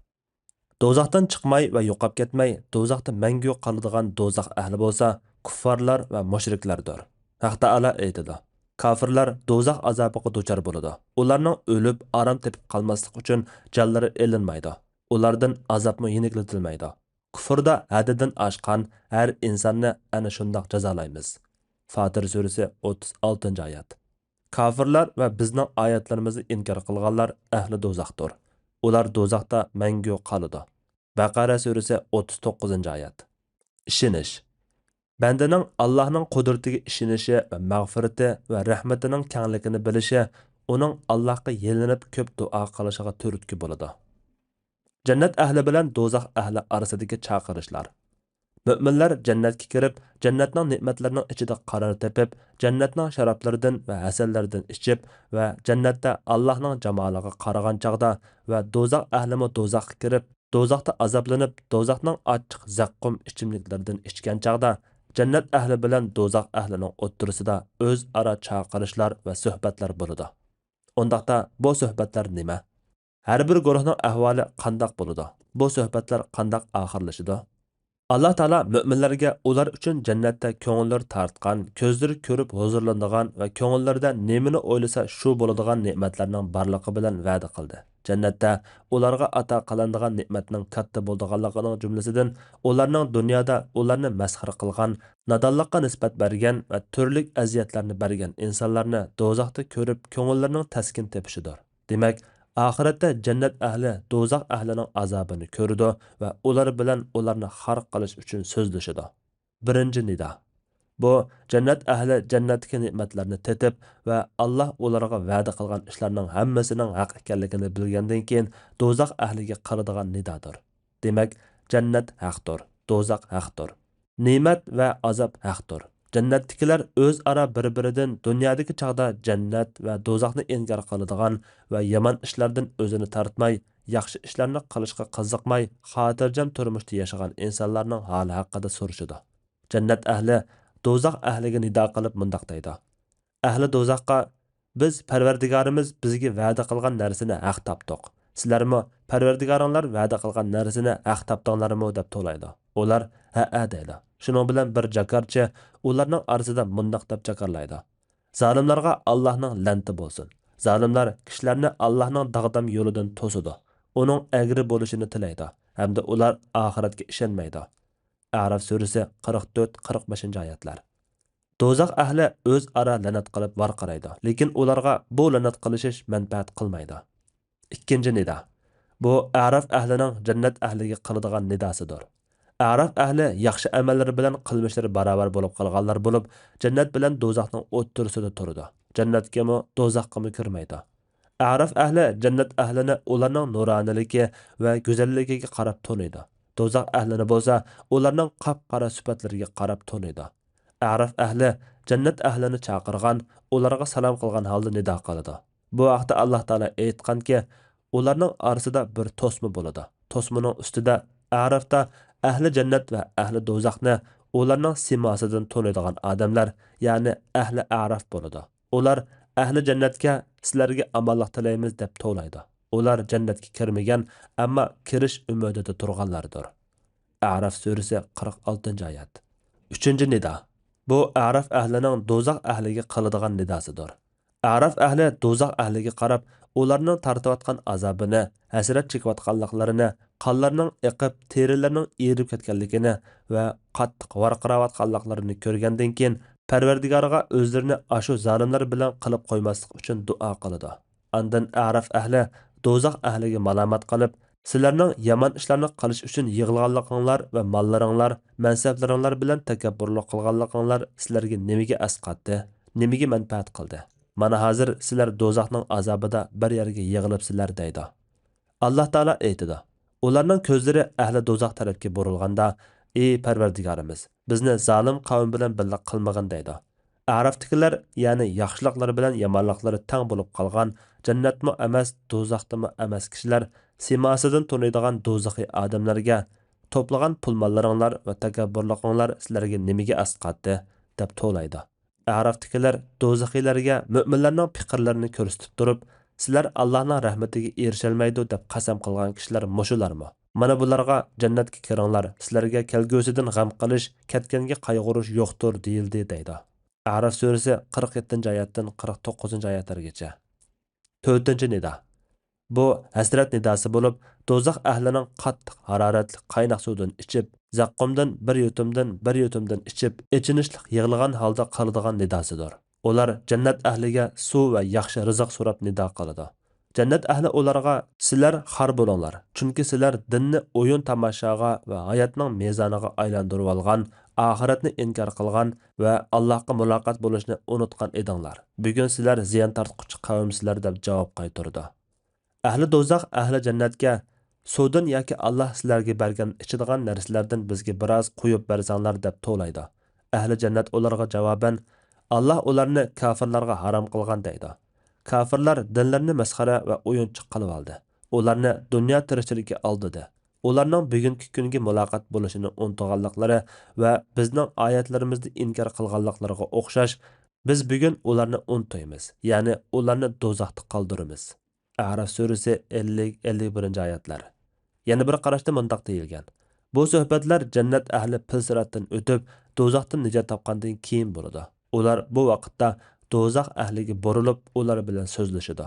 دوزاختىن چىقماي ۋە يوقاپ كەتمەي، دوزاختا مەڭگۈ قالىدىغان دوزاخ ئەھلى بولسا كۇففارلار ۋە مۇشرىكلاردۇر. ھەق تائالا ئېيتىدۇ، كاپىرلار دوزاخ ئازابىغا دۇچار بولىدۇ. ئۇلارنىڭ ئۆلۈپ ئارام تېپىپ قالماسلىقى ئۈچۈن جانلىرى ئېلىنمايدۇ. ئۇلاردىن ئازابمۇ يېنىكلىتىلمەيدۇ. كۇفردا ھەددىدىن ئاشقان ھەر ئىنساننى ئەنە شۇنداق جازالايمىز. فاتىر سۈرىسى، ئوتتۇز ئالتىنچى ئايەت. كاپىرلار ۋە بىزنىڭ ئايەتلىرىمىزنى ئىنكار قىلغانلار ئەھلى دوزاختۇر. ئۇلار دوزاختا مەڭگۈ قالىدۇ. بەقەرە سۈرىسى، ئوتتۇز توققۇزىنچى ئايەت. ئىشىنىش. بەندىنىڭ ئاللاھنىڭ قۇدرىتىگە ئىشىنىشى ۋە مەغپىرىتى ۋە رەھمىتىنىڭ كەڭلىكىنى بىلىشى ئۇنىڭ ئاللاھقا يېلىنىپ كۆپ دۇئا قىلىشىغا تۈرتكە بولىدۇ. جەننەت ئەھلى بىلەن دوزاخ ئەھلى ئارىسىدىكى چاقىرىشلار. مۆمىنلەر جەننەتكە كىرىپ، جەننەتنىڭ نېمەتلىرىنىڭ ئىچىدە قارار تېپىپ، جەننەتنىڭ شارابلىرىدىن ۋە ھەسەللىرىدىن ئىچىپ ۋە جەننەتتە ئاللاھنىڭ جامالىغا قارىغان چاغدا ۋە دوزاخ ئەھلىمۇ دوزاخقا كىرىپ، دوزاختا ئازابلىنىپ، دوزاخنىڭ ئاچچىق زەققۇم ئىچىملىكلىرىدىن ئىچكەن چاغدا، جەننەت ئەھلى بىلەن دوزاخ ئەھلىنىڭ ئوتتۇرىسىدا ئۆزئارا چاقىرىشلار ۋە سۆھبەتلەر بولىدۇ. ئۇنداقتا بۇ سۆھبەتلەر نېمە؟ ھەر بىر گۇرۇھنىڭ ئەھۋالى قانداق بولىدۇ؟ بۇ سۆھبەتلەر قانداق ئاخىرلىشىدۇ؟ ئاللاھ تائالا مۆمىنلەرگە ئۇلار ئۈچۈن جەننەتتە كۆڭۈللىرى تارتقان، كۆزلىرى كۆرۈپ ھۇزۇرلىنىدىغان ۋە كۆڭۈللىرىدە نېمىنى ئويلىسا شۇ بولىدىغان نېمەتلەرنىڭ بارلىقى بىلەن ۋەدە قىلدى. جەننەتتە ئۇلارغا ئاتا قىلىنىدىغان نېمەتنىڭ كاتتا بولىدىغانلىقىنىڭ جۈملىسىدىن، ئۇلارنىڭ دۇنيادا ئۇلارنى مەسخىرە قىلغان، نادانلىققا نىسبەت بەرگەن ۋە تۈرلۈك ئەزىيەتلەرنى بەرگەن ئىنسانلارنى دوزاختا كۆرۈپ، كۆڭۈللىرىنىڭ تەسكىن تېپىشىدۇر. دېمەك، ئاخىرەتتە جەننەت ئەھلى دوزاخ ئەھلىنىڭ ئازابىنى كۆرىدۇ ۋە ئۇلار بىلەن ئۇلارنى خار قىلىش ئۈچۈن سۆزلىشىدۇ. بىرىنچى نىدا. بۇ جەننەت ئەھلى جەننەتتىكى نېمەتلەرنى تېتىپ ۋە ئاللاھ ئۇلارغا ۋەدە قىلغان ئىشلارنىڭ ھەممىسىنىڭ ھەق ئىكەنلىكىنى بىلگەندىن كېيىن دوزاخ ئەھلىگە قىلىدىغان نىدادۇر. دېمەك، جەننەت ھەقتۇر، دوزاخ ھەقتۇر. نېمەت ۋە ئازاب ھەقتۇر. جەننەتتىكىلەر ئۆزئارا بىر-بىرىدىن دۇنيادىكى چاغدا جەننەت ۋە دوزاخنى ئىنكار قىلىدىغان ۋە يامان ئىشلاردىن ئۆزىنى تارتماي، ياخشى ئىشلارنى قىلىشقا قىزىقماي، خاتىرجەم تۇرمۇشتا ياشىغان ئىنسانلارنىڭ ھالى ھەققىدە سورىشىدۇ. جەننەت ئەھلى دوزاخ ئەھلىگە نىدا قىلىپ مۇنداق دەيدۇ: ئەھلى دوزاخقا، بىز پەرۋەردىگارىمىز بىزگە ۋەدە قىلغان نەرسىنى ھەق تاپتۇق. سىلەرمۇ پەرۋەردىگارىڭلار ۋەدە قىلغان نەرسىنى ھەق تاپتىڭلارمۇ؟ دەپ توۋلايدۇ. ئۇلار، ھەئە، دەيدۇ. شۇنىڭ بىلەن بىر جاكارچى ئۇلارنىڭ ئارىسىدا مۇنداق دەپ جاكارلايدۇ: زالىملارغا ئاللاھنىڭ لەنىتى بولسۇن. زالىملار كىشىلەرنى ئاللاھنىڭ داغدام يولىدىن توسىدۇ، ئۇنىڭ ئەگرى بولۇشىنى تىلەيدۇ ھەمدە ئۇلار ئاخىرەتكە ئىشەنمەيدۇ. ئەراف سۈرىسى قىرىق تۆت، قىرىق بەشىنچى ئايەتلەر. دوزاخ ئەھلى ئۆزئارا لەنەت قىلىپ ۋارقىرايدۇ، لېكىن ئۇلارغا بۇ لەنەت قىلىشىش مەنپەئەت قىلمايدۇ. ئىككىنچى نىدا. بۇ ئەراف ئەھلىنىڭ جەننەت ئەھلىگە قىلىدىغان نىداسىدۇر. ئەراف ئەھلى ياخشى ئەمەللىرى بىلەن قىلمىشلىرى باراۋەر بولۇپ قالغانلار بولۇپ، جەننەت بىلەن دوزاخنىڭ ئوتتۇرىسىدا تۇرىدۇ. جەننەتكىمۇ، دوزاخقىمۇ كىرمەيدۇ. ئەراف ئەھلى جەننەت ئەھلىنى ئۇلارنىڭ نۇرانىلىكى ۋە گۈزەللىكىگە قاراپ تونۇيدۇ. دوزاخ ئەھلىنى بولسا ئۇلارنىڭ قاپقارا سۈپەتلىرىگە قاراپ تونۇيدۇ. ئەراف ئەھلى جەننەت ئەھلىنى چاقىرغان، ئۇلارغا سالام قىلغان ھالدا نىدا قىلىدۇ. بۇ ھەقتە ئاللاھ تائالا ئېيتقانكى، ئۇلارنىڭ ئارىسىدا بىر توسما بولىدۇ. توسمىنىڭ ئۈستىدە ئەرافتا ئەھلى جەننەت ۋە ئەھلى دوزاخنى ئۇلارنىڭ سىيماسىدىن تونۇيدىغان ئادەملەر، يەنى ئەھلى ئەراف بولىدۇ. ئۇلار ئەھلى جەننەتكە، سىلەرگە ئامانلىق تىلەيمىز، دەپ توۋلايدۇ. ئۇلار جەننەتكە كىرمىگەن، ئەمما كىرىش ئۈمىدىدە تۇرغانلاردۇر. ئەراف سۈرىسى، قىرىق ئالتىنچى ئايەت. ئۈچىنچى نىدا. بۇ ئەراف ئەھلىنىڭ دوزاخ ئەھلىگە قىلىدىغان نىداسىدۇر. ئەراف ئەھلى دوزاخ ئەھلىگە قاراپ، ئۇلارنىڭ تارتىۋاتقان ئازابىنى، ھەسرەت چېكىۋاتقانلىقلىرىنى، قانلىرىنىڭ ئېقىپ، تېرىلىرىنىڭ ئېرىپ كەتكەنلىكىنى ۋە قاتتىق ۋارقىراۋاتقانلىقلىرىنى كۆرگەندىن كېيىن، پەرۋەردىگارىغا ئۆزلىرىنى ئاشۇ زالىملار بىلەن قىلىپ قويماسلىق ئۈچۈن دۇئا قىلىدۇ. ئاندىن ئەراف ئەھلى دوزاخ ئەھلىگە مالامەت قىلىپ، سىلەرنىڭ يامان ئىشلارنى قىلىش ئۈچۈن يىغلىغانلىقىڭلار ۋە ماللىرىڭلار، مەنسەپلىرىڭلار بىلەن تەكەببۇرلۇق قىلغانلىقىڭلار سىلەرگە نېمىگە ئەسقاتتى؟ نېمىگە مەنپەئەت قىلدى؟ مانا ھازىر سىلەر دوزاخنىڭ ئازابىدا بىر يەرگە يىغىلىپسىلەر، دەيدۇ. ئاللاھ تائالا ئېيتىدۇ، ئۇلارنىڭ كۆزلىرى ئەھلى دوزاخ تەرەپكە بۇرۇلغاندا، ئى پەرۋەردىگارىمىز، بىزنى زالىم قەۋم بىلەن بىللە قىلمىغىن، دەيدۇ. ئەرافتىكىلەر، يەنى ياخشىلىقلىرى بىلەن يامانلىقلىرى تەڭ بولۇپ قالغان، جەننەتمۇ ئەمەس، دوزاختىمۇ ئەمەس كىشىلەر سىيماسىدىن تونۇيدىغان دوزىخىي ئادەملەرگە، توپلىغان پۇل-ماللىرىڭلار ۋە تەكەببۇرلۇقۇڭلار سىلەرگە نېمىگە ئەسقاتتى؟ دەپ توۋلايدۇ. ئەرافتىكىلەر دوزىخىيلەرگە مۆمىنلەرنىڭ پېقىرلىرىنى كۆرسىتىپ تۇرۇپ، سىلەر ئاللاھنىڭ رەھمىتىگە ئېرىشەلمەيدۇ، دەپ قەسەم قىلغان كىشىلەر مۇشۇلارمۇ؟ مانا بۇلارغا جەننەتكە كىرىڭلار، سىلەرگە كەلگۈسىدىن غەم قىلىش، كەتكەنگە قايغۇرۇش يوقتۇر، دېيىلدى، دەيدۇ. ئەراف سۈرىسى، قىرىق يەتتىنچى ئايەتتىن قىرىق توققۇزىنچى ئايەتلەرگىچە. تۆتىنچى نىدا. بۇ ھەسرەت نىداسى بولۇپ، دوزاخ ئەھلىنىڭ قاتتىق ھارارەتلىك قايناق سۇدىن ئىچىپ، زەققۇمدىن بىر يۇتۇمدىن بىر يۇتۇمدىن ئىچىپ، ئېچىنىشلىق يىغلىغان ھالدا قىلىدىغان نىداسىدۇر. ئۇلار جەننەت ئەھلىگە سۇ ۋە ياخشى رىزىق سوراپ نىدا قىلىدۇ. جەننەت ئەھلى ئۇلارغا، سىلەر خار بولۇڭلار، چۈنكى سىلەر دىننى ئويۇن-تاماشاغا ۋە ھاياتنىڭ مىزانىغا ئايلاندۇرۇۋالغان، ئاخىرەتنى ئىنكار قىلغان ۋە ئاللاھقا مۇلاقات بولۇشنى ئۇنتقان ئىدىڭلار. بۈگۈن سىلەر زىيان تارتقۇچى قەۋمسىلەر، دەپ جاۋاب قايتۇرىدۇ. ئەھلى دوزاخ ئەھلى جەننەتكە، سۇدىن ياكى ئاللاھ سىلەرگە بەرگەن ئىچىدىغان نەرسىلەردىن بىزگە بىراز قۇيۇپ بەرسەڭلار، دەپ توۋلايدۇ. ئەھلى جەننەت ئۇلارغا جاۋابەن، ئاللاھ ئۇلارنى كاپىرلارغا ھارام قىلغان، دەيدۇ. كاپىرلار دىنلىرىنى مەسخىرە ۋە ئويۇنچۇق قىلىۋالدى. ئۇلارنى دۇنيا تىرىكچىلىكى ئالدىدى. ئۇلارنىڭ بۈگۈنكى كۈنگە مۇلاقات بولۇشىنى ئۇنتۇغانلىقلىرى ۋە بىزنىڭ ئايەتلىرىمىزنى ئىنكار قىلغانلىقلىرىغا ئوخشاش، بىز بۈگۈن ئۇلارنى ئۇنتۇيمىز، يەنى ئۇلارنى دوزاختا قالدۇرىمىز. ئەراف سۈرىسى، ئەللىك، ئەللىك بىرىنچى ئايەتلەر. يەنە بىر قاراشتا مۇنداق دېيىلگەن: بۇ سۆھبەتلەر جەننەت ئەھلى پىل سىراتتىن ئۆتۈپ، دوزاختىن نىجات تاپقاندىن كېيىن بولىدۇ. ئۇلار بۇ ۋاقىتتا دوزاخ ئەھلىگە بۇرۇلۇپ، ئۇلار بىلەن سۆزلىشىدۇ.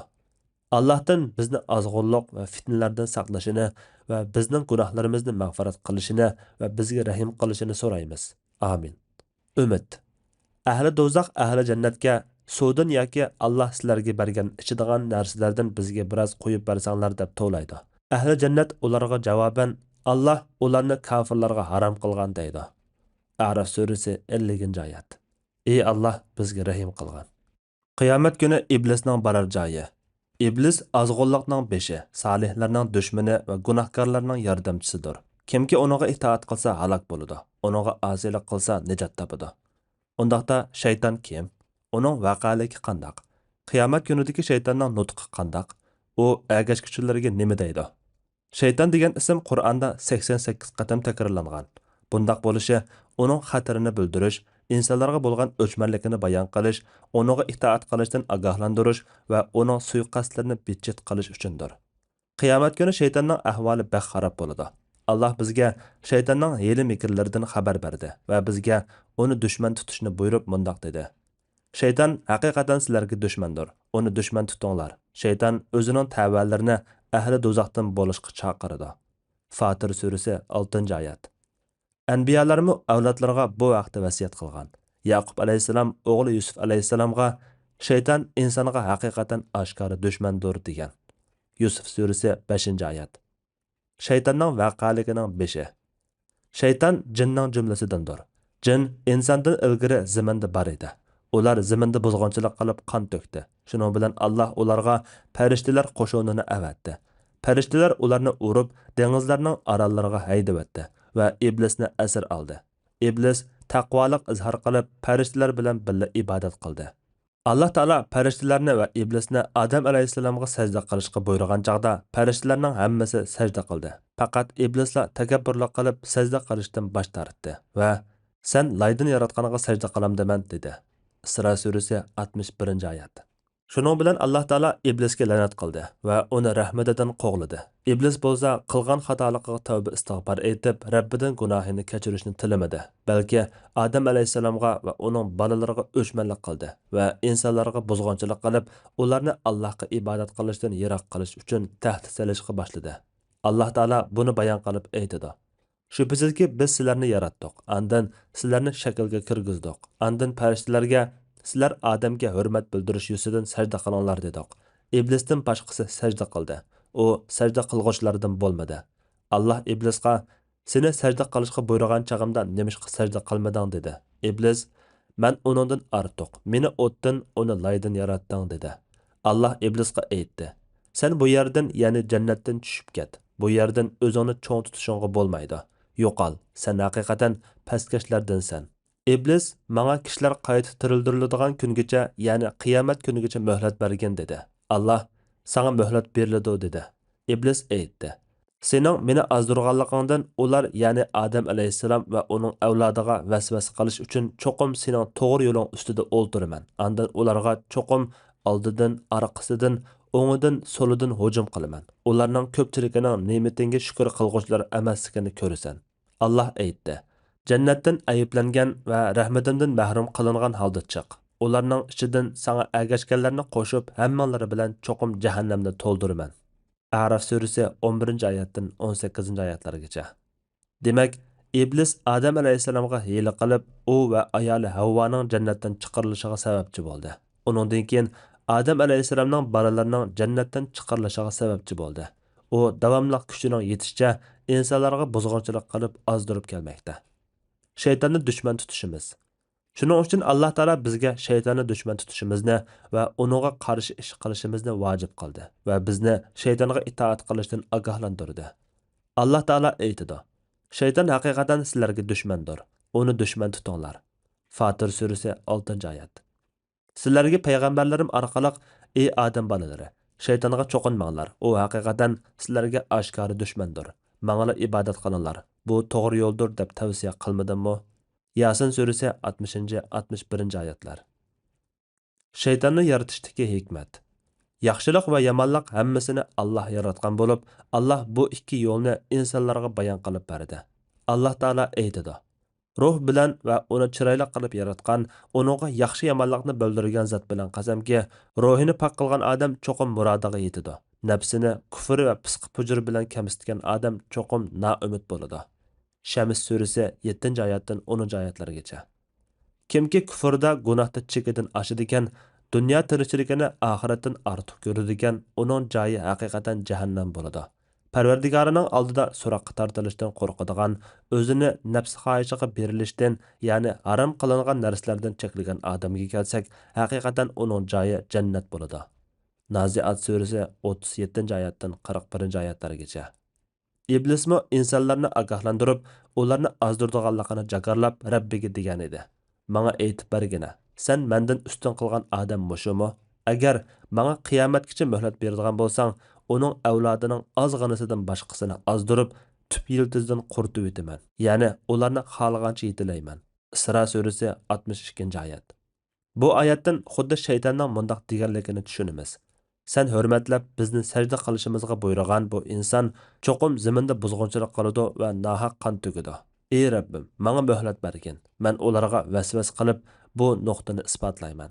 ئاللاھتىن بىزنى ئازغۇنلۇق ۋە پىتنىلەردىن ساقلىشىنى ۋە بىزنىڭ گۇناھلىرىمىزنى مەغپىرەت قىلىشىنى ۋە بىزگە رەھىم قىلىشىنى سورايمىز. ئامىن. ئۈمىد. ئەھلى دوزاخ ئەھلى جەننەتكە، سۇدىن ياكى ئاللاھ سىلەرگە بەرگەن ئىچىدىغان نەرسىلەردىن بىزگە بىراز قۇيۇپ بەرسەڭلار، دەپ توۋلايدۇ. ئەھلى جەننەت ئۇلارغا جاۋابەن، ئاللاھ ئۇلارنى كاپىرلارغا ھارام قىلغان، دەيدۇ. ئەراف سۈرىسى، ئەللىكىنچى ئايەت. ئى ئاللاھ، بىزگە رەھىم قىلغىن. قىيامەت كۈنى ئىبلىسنىڭ بارار جايى. ئىبلىس ئازغۇنلۇقنىڭ بېشى، سالىھلارنىڭ دۈشمىنى ۋە گۇناھكارلارنىڭ ياردەمچىسىدۇر. كىمكى ئۇنىڭغا ئىتائەت قىلسا، ھالاك بولىدۇ. ئۇنىڭغا ئاسىيلىق قىلسا، نىجات تاپىدۇ. ئۇنداقتا شەيتان كىم؟ ئۇنىڭ ۋەقەلىكى قانداق؟ قىيامەت كۈنىدىكى شەيتاننىڭ نۇتقى قانداق؟ ئۇ ئەگەشكۈچىلەرگە نېمە دەيدۇ؟ شەيتان دېگەن ئىسىم قۇرئاندا سەكسەن سەككىز قېتىم تەكرارلانغان. بۇنداق بولۇشى ئۇنىڭ خەتىرىنى بىلدۈرۈش، ئىنسانلارغا بولغان ئۆچمەنلىكىنى بايان قىلىش، ئۇنىڭغا ئىتائەت قىلىشتىن ئاگاھلاندۇرۇش ۋە ئۇنىڭ سۇيىقەستلىرىنى بىتچىت قىلىش ئۈچۈندۇر. قىيامەت كۈنى شەيتاننىڭ ئەھۋالى بەك خاراب بولىدۇ. ئاللاھ بىزگە شەيتاننىڭ ھىيلە-مىكىرلىرىدىن خەۋەر بەردى ۋە بىزگە ئۇنى دۈشمەن تۇتۇشنى بۇيرۇپ مۇنداق دېدى: شەيتان ھەقىقەتەن سىلەرگە دۈشمەندۇر. ئۇنى دۈشمەن تۇتۇڭلار. شەيتان ئۆزىنىڭ تەۋەلىرىنى ئەھلى دوزاختىن بولۇشقا چاقىرىدۇ. فاتىر سۈرىسى، ئالتىنچى ئايەت. ئەنبىيالارمۇ ئەۋلادلىرىغا بۇ ھەقتە ۋەسىيەت قىلغان. يەقۇب ئەلەيھىسسالام ئوغلى يۈسۈپ ئەلەيھىسسالامغا، شەيتان ئىنسانغا ھەقىقەتەن ئاشكارا دۈشمەندۇر، دېگەن. يۈسۈپ سۈرىسى، بەشىنچى ئايەت. شەيتاننىڭ ۋەقەلىكىنىڭ بېشى. شەيتان جىننىڭ جۈملىسىدىندۇر. جىن ئىنساندىن ئىلگىرى زېمىندا بار ئىدى. ئۇلار زېمىندا بۇزغۇنچىلىق قىلىپ قان تۆكتى. شۇنىڭ بىلەن ئاللاھ ئۇلارغا پەرىشتىلەر قوشۇنىنى ئەۋەتتى. پەرىشتىلەر ئۇلارنى ئۇرۇپ، دېڭىزلارنىڭ ئاراللىرىغا ھەيدىۋەتتى ۋە ئىبلىسنى ئەسىر ئالدى. ئىبلىس تەقۋالىق ئىزھار قىلىپ، پەرىشتىلەر بىلەن بىللە ئىبادەت قىلدى. ئاللاھ تائالا پەرىشتىلەرنى ۋە ئىبلىسنى ئادەم ئەلەيھىسسالامغا سەجدە قىلىشقا بۇيرۇغان چاغدا، پەرىشتىلەرنىڭ ھەممىسى سەجدە قىلدى. پەقەت ئىبلىسلا تەكەببۇرلۇق قىلىپ، سەجدە قىلىشتىن باش تارتتى ۋە «سەن لايدىن ياراتقانغا سەجدە قىلامدىمەن؟» دېدى. ئىسرا سۈرىسى، ئاتمىش بىرىنچى ئايەت. شۇنىڭ بىلەن ئاللاھ تائالا ئىبلىسكە لەنەت قىلدى ۋە ئۇنى رەھمىتىدىن قوغلىدى. ئىبلىس بولسا قىلغان خاتالىقىغا تەۋبە ئىستىغپار ئېيتىپ، رەببىدىن گۇناھىنى كەچۈرۈشنى تىلىمىدى، بەلكى ئادەم ئەلەيھىسسالامغا ۋە ئۇنىڭ بالىلىرىغا ئۆچمەنلىك قىلدى ۋە ئىنسانلارغا بۇزغۇنچىلىق قىلىپ، ئۇلارنى ئاللاھقا ئىبادەت قىلىشتىن يىراق قىلىش ئۈچۈن تەھدىت سېلىشقا باشلىدى. ئاللاھ تائالا بۇنى بايان قىلىپ ئېيتىدۇ: شۈبھىسىزكى، بىز سىلەرنى ياراتتۇق، ئاندىن سىلەرنى شەكىلگە كىرگۈزدۇق، ئاندىن پەرىشتىلەرگە، سىلەر ئادەمگە ھۆرمەت بىلدۈرۈش يۈزىسىدىن سەجدە قىلىڭلار دېدۇق. ئىبلىستىن باشقىسى سەجدە قىلدى. ئۇ سەجدە قىلغۇچىلاردىن بولمىدى. ئاللاھ ئىبلىسقا، سېنى سەجدە قىلىشقا بۇيرۇغان چېغىمدا نېمىشقا سەجدە قىلمىدىڭ؟ دېدى. ئىبلىس، مەن ئۇنىڭدىن ئارتۇق، مېنى ئوتتىن، ئۇنى لايدىن ياراتتىڭ، دېدى. ئاللاھ ئىبلىسقا ئېيتتى، سەن بۇ يەردىن، يەنى جەننەتتىن چۈشۈپ كەت. بۇ يەردىن ئۆزۈڭنى چوڭ تۇتۇشۇڭغا بولمايدۇ. يوقال، سەن ھەقىقەتەن پەسكەشلەردىنسەن. ئىبلىس، ماڭا كىشىلەر قايتا تىرىلدۈرۈلىدىغان كۈنگىچە، يەنى قىيامەت كۈنىگىچە مۆھلەت بەرگىن، دېدى. ئاللاھ، ساڭا مۆھلەت بېرىلىدۇ، دېدى. ئىبلىس ئېيتتى، سېنىڭ مېنى ئازدۇرغانلىقىڭدىن ئۇلار، يەنى ئادەم ئەلەيھىسسالام ۋە ئۇنىڭ ئەۋلادىغا ۋەسۋەسە قىلىش ئۈچۈن چوقۇم سېنىڭ توغرا يولۇڭ ئۈستىدە ئولتۇرىمەن. ئاندىن ئۇلارغا چوقۇم ئالدىدىن، ئارقىسىدىن، ئوڭىدىن، سولىدىن ھۇجۇم قىلىمەن. ئۇلارنىڭ كۆپچىلىكىنىڭ نېمىتىڭگە شۈكۈر قىلغۇچىلار ئەمەسلىكىنى كۆرىسەن. ئاللاھ ئېيتتى، جەننەتتىن ئەيىبلەنگەن ۋە رەھمىتىمدىن مەھرۇم قىلىنغان ھالدا چىق. ئۇلارنىڭ ئىچىدىن ساڭا ئەگەشكەنلەرنى قوشۇپ، ھەممىڭلىرى بىلەن چوقۇم جەھەننەمنى تولدۇرىمەن. ئەراف سۈرىسى، ئون بىرىنچى ئايەتتىن ئون سەككىزىنچى ئايەتلەرگىچە. دېمەك، ئىبلىس ئادەم ئەلەيھىسسالامغا ھىيلە قىلىپ، ئۇ ۋە ئايالى ھەۋۋانىڭ جەننەتتىن چىقىرىلىشىغا سەۋەبچى بولدى. ئۇنىڭدىن كېيىن ئادەم ئەلەيھىسسالامنىڭ بالىلىرىنىڭ جەننەتتىن چىقىرىلىشىغا سەۋەبچى بولدى. ئۇ داۋاملىق كۈچىنىڭ يېتىشىچە ئىنسانلارغا بۇزغۇنچىلىق قىلىپ ئازدۇرۇپ كەلمەكتە. شەيتاننى دۈشمەن تۇتۇشىمىز. شۇنىڭ ئۈچۈن ئاللاھ تائالا بىزگە شەيتاننى دۈشمەن تۇتۇشىمىزنى ۋە ئۇنىڭغا قارشى ئىش قىلىشىمىزنى ۋاجىپ قىلدى ۋە بىزنى شەيتانغا ئىتائەت قىلىشتىن ئاگاھلاندۇردى. ئاللاھ تائالا ئېيتىدۇ، شەيتان ھەقىقەتەن سىلەرگە دۈشمەندۇر. ئۇنى دۈشمەن تۇتۇڭلار. فاتىر سۈرىسى، ئالتىنچى ئايەت. سىلەرگە پەيغەمبەرلىرىم ئارقىلىق، ئى ئادەم بالىلىرى، شەيتانغا چوقۇنماڭلار. ئۇ ھەقىقەتەن سىلەرگە ئاشكارا دۈشمەندۇر. ماڭىلا ئىبادەت قىلىڭلار. بۇ توغرا يولدۇر دەپ تەۋسىيە قىلمىدىممۇ؟ ياسىن سۈرىسى، ئاتمىشىنچى، ئاتمىش بىرىنچى ئايەتلەر. شەيتاننى يارىتىشتىكى ھېكمەت. ياخشىلىق ۋە يامانلىق ھەممىسىنى ئاللاھ ياراتقان بولۇپ، ئاللاھ بۇ ئىككى يولنى ئىنسانلارغا بايان قىلىپ بەردى. ئاللاھ تائالا ئېيتىدۇ، روھ بىلەن ۋە ئۇنى چىرايلىق قىلىپ ياراتقان، ئۇنىڭغا ياخشى-يامانلىقنى بىلدۈرگەن زات بىلەن قەسەمكى، روھىنى پاك قىلغان ئادەم چوقۇم مۇرادىغا يېتىدۇ، نەپسىنى كۇفرى ۋە پىسقى-پۇجۇرى بىلەن كەمسىتكەن ئادەم چوقۇم نائۈمىد بولىدۇ. شەمس سۈرىسى، يەتتىنچى ئايەتتىن ئونىنچى ئايەتلەرگىچە. كىمكى كۈفرىدە، گۇناھتا چېكىدىن ئاشىدىكەن، دۇنيا تىرىكچىلىكىنى ئاخىرەتتىن ئارتۇق كۆرىدىكەن، ئۇنىڭ جايى ھەقىقەتەن جەھەننەم بولىدۇ. پەرۋەردىگارىنىڭ ئالدىدا سوراققا تارتىلىشتىن قورقىدىغان، ئۆزىنى نەپس خاھىشىغا بېرىلىشتىن، يەنى ھارام قىلىنغان نەرسىلەردىن چەكلىگەن ئادەمگە كەلسەك، ھەقىقەتەن ئۇنىڭ جايى جەننەت بولىدۇ. نازىئات سۈرىسى، ئوتتۇز يەتتىنچى ئايەتتىن قىرىق بىرىنچى ئايەتلەرگىچە. ئىبلىسمۇ ئىنسانلارنى ئاگاھلاندۇرۇپ، ئۇلارنى ئازدۇرىدىغانلىقىنى جاكارلاپ، رەببىگە دېگەنىدى، ماڭا ئېيتىپ بەرگىنە، سەن مەندىن ئۈستۈن قىلغان ئادەم مۇشۇمۇ؟ ئەگەر ماڭا قىيامەتكىچە مۆھلەت بېرىدىغان بولساڭ، ئۇنىڭ ئەۋلادىنىڭ ئازغىنىسىدىن باشقىسىنى ئازدۇرۇپ، تۈپ يىلتىزىدىن قۇرۇتۇۋېتىمەن، يەنى ئۇلارنى خالىغانچە يېتىلەيمەن. ئىسرا سۈرىسى، ئاتمىش ئىككىنچى ئايەت. بۇ ئايەتتىن خۇددى شەيتاننىڭ مۇنداق دېگەنلىكىنى چۈشىنىمىز. سەن ھۆرمەتلەپ بىزنى سەجدە قىلىشىمىزغا بۇيرۇغان بۇ ئىنسان چوقۇم زېمىندا بۇزغۇنچىلىق قىلىدۇ ۋە ناھەق قان تۆكىدۇ. ئى رەببىم، ماڭا مۆھلەت بەرگىن، مەن ئۇلارغا ۋەسۋەسە قىلىپ، بۇ نۇقتىنى ئىسپاتلايمەن.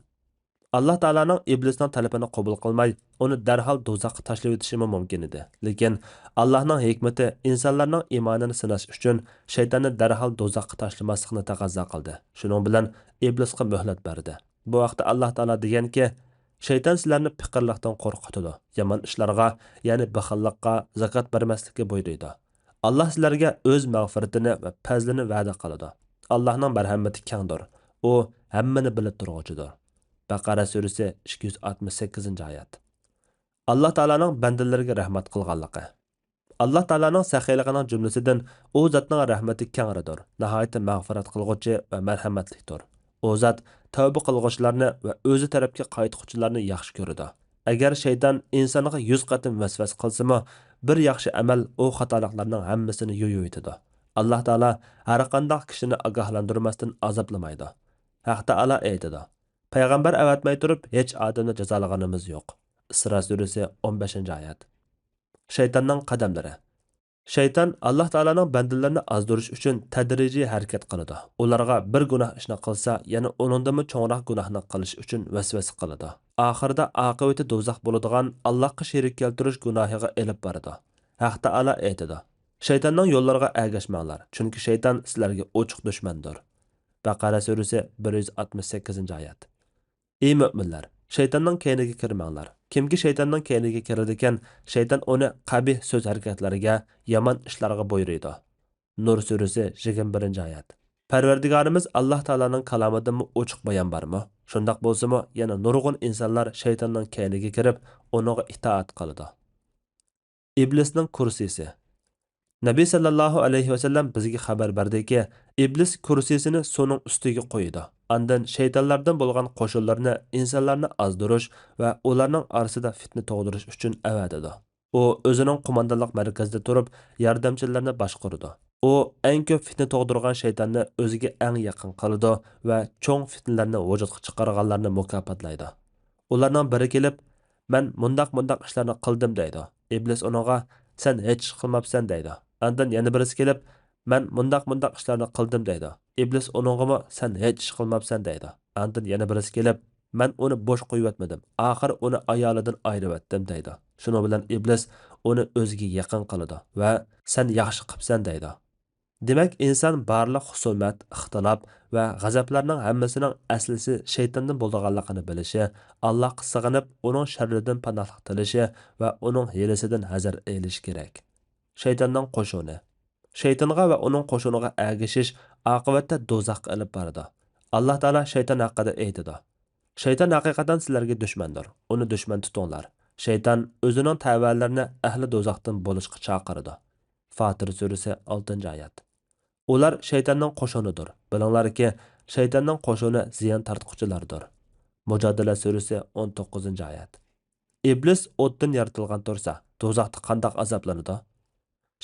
ئاللا تائالانىڭ ئىبلىسنىڭ تەلىپىنى قوبۇل قىلماي، ئۇنى دەرھال دوزاخقا تاشلىۋېتىشىمۇ مۇمكىن ئىدى. لېكىن ئاللانىڭ ھېكمىتى ئىنسانلارنىڭ ئىمانىنى سىناش ئۈچۈن شەيتاننى دەرھال دوزاخقا تاشلىماسلىقنى تەقەززا قىلدى. شۇنىڭ بىلەن ئىبلىسقا مۆھلەت بەردى. بۇ ھەقتە ئاللا تائالا دېگەنكى، شەيتان سىلەرنى پېقىرلىقتىن قورقۇتىدۇ، يامان ئىشلارغا، يەنى بېخىللىققا، زاكات بەرمەسلىككە بۇيرۇيدۇ. ئاللا سىلەرگە ئۆز مەغپىرىتىنى ۋە پەزلىنى ۋەدە قىلىدۇ. ئاللانىڭ مەرھەمىتى كەڭدۇر، ئۇ ھەممىنى بىلىپ تۇرغۇچىدۇر. بەقەرە سۈرىسى، ئىككى يۈز ئاتمىش سەككىزىنچى ئايەت. ئاللا تائالانىڭ بەندىلىرىگە رەھمەت قىلغانلىقى. ئاللا تائالانىڭ سەخىيلىقىنىڭ جۈملىسىدىن ئۇ زاتنىڭ رەھمىتى كەڭرىدۇر، ناھايىتى مەغپىرەت قىلغۇچى ۋە مەرھەمەتلىكتۇر. ئۇ زات تەۋبە قىلغۇچىلارنى ۋە ئۆزى تەرەپكە قايتقۇچىلارنى ياخشى كۆرىدۇ. ئەگەر شەيتان ئىنسانغا يۈز قېتىم ۋەسۋەسە قىلسىمۇ، بىر ياخشى ئەمەل ئۇ خاتالىقلارنىڭ ھەممىسىنى يۇيۇۋېتىدۇ. ئاللا تائالا ھەرقانداق كىشىنى ئاگاھلاندۇرماستىن ئازابلىمايدۇ. ھەق تائالا ئېيتىدۇ، پەيغەمبەر ئەۋەتمەي تۇرۇپ ھېچ ئادەمنى جازالىغىنىمىز يوق. ئىسرا سۈرىسى، ئون بەشىنچى ئايەت. شەيتاننىڭ قەدەملىرى. شەيتان ئاللا تائالانىڭ بەندىلىرىنى ئازدۇرۇش ئۈچۈن تەدرىجىي ھەرىكەت قىلىدۇ. ئۇلارغا بىر گۇناھ ئىشنى قىلسا، يەنە ئۇنىڭدىنمۇ چوڭراق گۇناھنى قىلىش ئۈچۈن ۋەسۋەسە قىلىدۇ. ئاخىرىدا ئاقىۋىتى دوزاخ بولىدىغان ئاللاغا شېرىك كەلتۈرۈش گۇناھىغا ئېلىپ بارىدۇ. ھەق تائالا ئېيتىدۇ، شەيتاننىڭ يوللىرىغا ئەگەشمەڭلار، چۈنكى شەيتان سىلەرگە ئوچۇق دۈشمەندۇر. بەقەرە سۈرىسى، بىر يۈز ئاتمىش سەككىزىنچى ئايەت. ئى مۆمىنلەر، شەيتاننىڭ كەينىگە كىرمەڭلار. كىمكى شەيتاننىڭ كەينىگە كىرىدىكەن، شەيتان ئۇنى قەبىھ سۆز-ھەرىكەتلەرگە، يامان ئىشلارغا بۇيرۇيدۇ. نۇر سۈرىسى، يىگىرمە بىرىنچى ئايەت. پەرۋەردىگارىمىز ئاللا تائالانىڭ كالامىدىنمۇ ئوچۇق بايان بارمۇ؟ شۇنداق بولسىمۇ، يەنە نۇرغۇن ئىنسانلار شەيتاننىڭ كەينىگە كىرىپ، ئۇنىڭغا ئىتائەت قىلىدۇ. ئىبلىسنىڭ كۇرسىسى. نەبى سەللەللاھۇ ئەلەيھى ۋەسەللەم بىزگە خەۋەر بەردىكى، ئىبلىس كۇرسىسىنى سۇنىڭ ئۈستىگە قويىدۇ. ئاندىن شەيتانلاردىن بولغان قوشۇنلىرىنى ئىنسانلارنى ئازدۇرۇش ۋە ئۇلارنىڭ ئارىسىدا فىتنە تۇغدۇرۇش ئۈچۈن ئەۋەتىدۇ. ئۇ ئۆزىنىڭ قوماندانلىق مەركىزىدە تۇرۇپ، ياردەمچىلىرىنى باشقۇرىدۇ. ئۇ ئەڭ كۆپ فىتنە تۇغدۇرغان شەيتاننى ئۆزىگە ئەڭ يېقىن قىلىدۇ ۋە چوڭ فىتنىلەرنى ۋۇجۇدقا چىقارغانلارنى مۇكاپاتلايدۇ. ئۇلارنىڭ بىرى كېلىپ، مەن مۇنداق-مۇنداق ئىشلارنى قىلدىم دەيدۇ. ئىبلىس ئۇنىڭغا، سەن ھېچ ئىش قىلماپسەن دەيدۇ. ئاندىن يەنە بىرسى كېلىپ، مەن مۇنداق-مۇنداق ئىشلارنى قىلدىم دەيدۇ. ئىبلىس ئۇنىڭغىمۇ، سەن ھېچ ئىش قىلماپسەن دەيدۇ. ئاندىن يەنە بىرسى كېلىپ، مەن ئۇنى بوش قويۇۋەتمىدىم، ئاخىر ئۇنى ئايالىدىن ئايرىۋەتتىم دەيدۇ. شۇنىڭ بىلەن ئىبلىس ئۇنى ئۆزىگە يېقىن قىلىدۇ ۋە سەن ياخشى قىپسەن دەيدۇ. دېمەك، ئىنسان بارلىق خۇسۇمەت، ئىختىلاپ ۋە غەزەپلەرنىڭ ھەممىسىنىڭ ئەسلىسى شەيتاندىن بولىدىغانلىقىنى بىلىشى، ئاللاغا سىغىنىپ، ئۇنىڭ شەررىدىن پاناھلىق تىلىشى ۋە ئۇنىڭ ھىيلىسىدىن ھەزەر ئېلىشى كېرەك. شەيتاننىڭ قوشۇنى. شەيتانغا ۋە ئۇنىڭ قوشۇنىغا ئەگىشىش ئاقىۋەتتە دوزاخقا ئېلىپ بارىدۇ. ئاللا تائالا شەيتان ھەققىدە ئېيتىدۇ، شەيتان ھەقىقەتەن سىلەرگە دۈشمەندۇر، ئۇنى دۈشمەن تۇتۇڭلار. شەيتان ئۆزىنىڭ تەۋەلىرىنى ئەھلى دوزاختىن بولۇشقا چاقىرىدۇ. فاتىر سۈرىسى، ئالتىنچى ئايەت. ئۇلار شەيتاننىڭ قوشۇنىدۇر. بىلىڭلاركى، شەيتاننىڭ قوشۇنى زىيان تارتقۇچىلاردۇر. مۇجادىلە سۈرىسى، ئون توققۇزىنچى ئايەت. ئىبلىس ئوتتىن يارىتىلغان تۇرسا، دوزاختا قانداق ئازابلىنىدۇ؟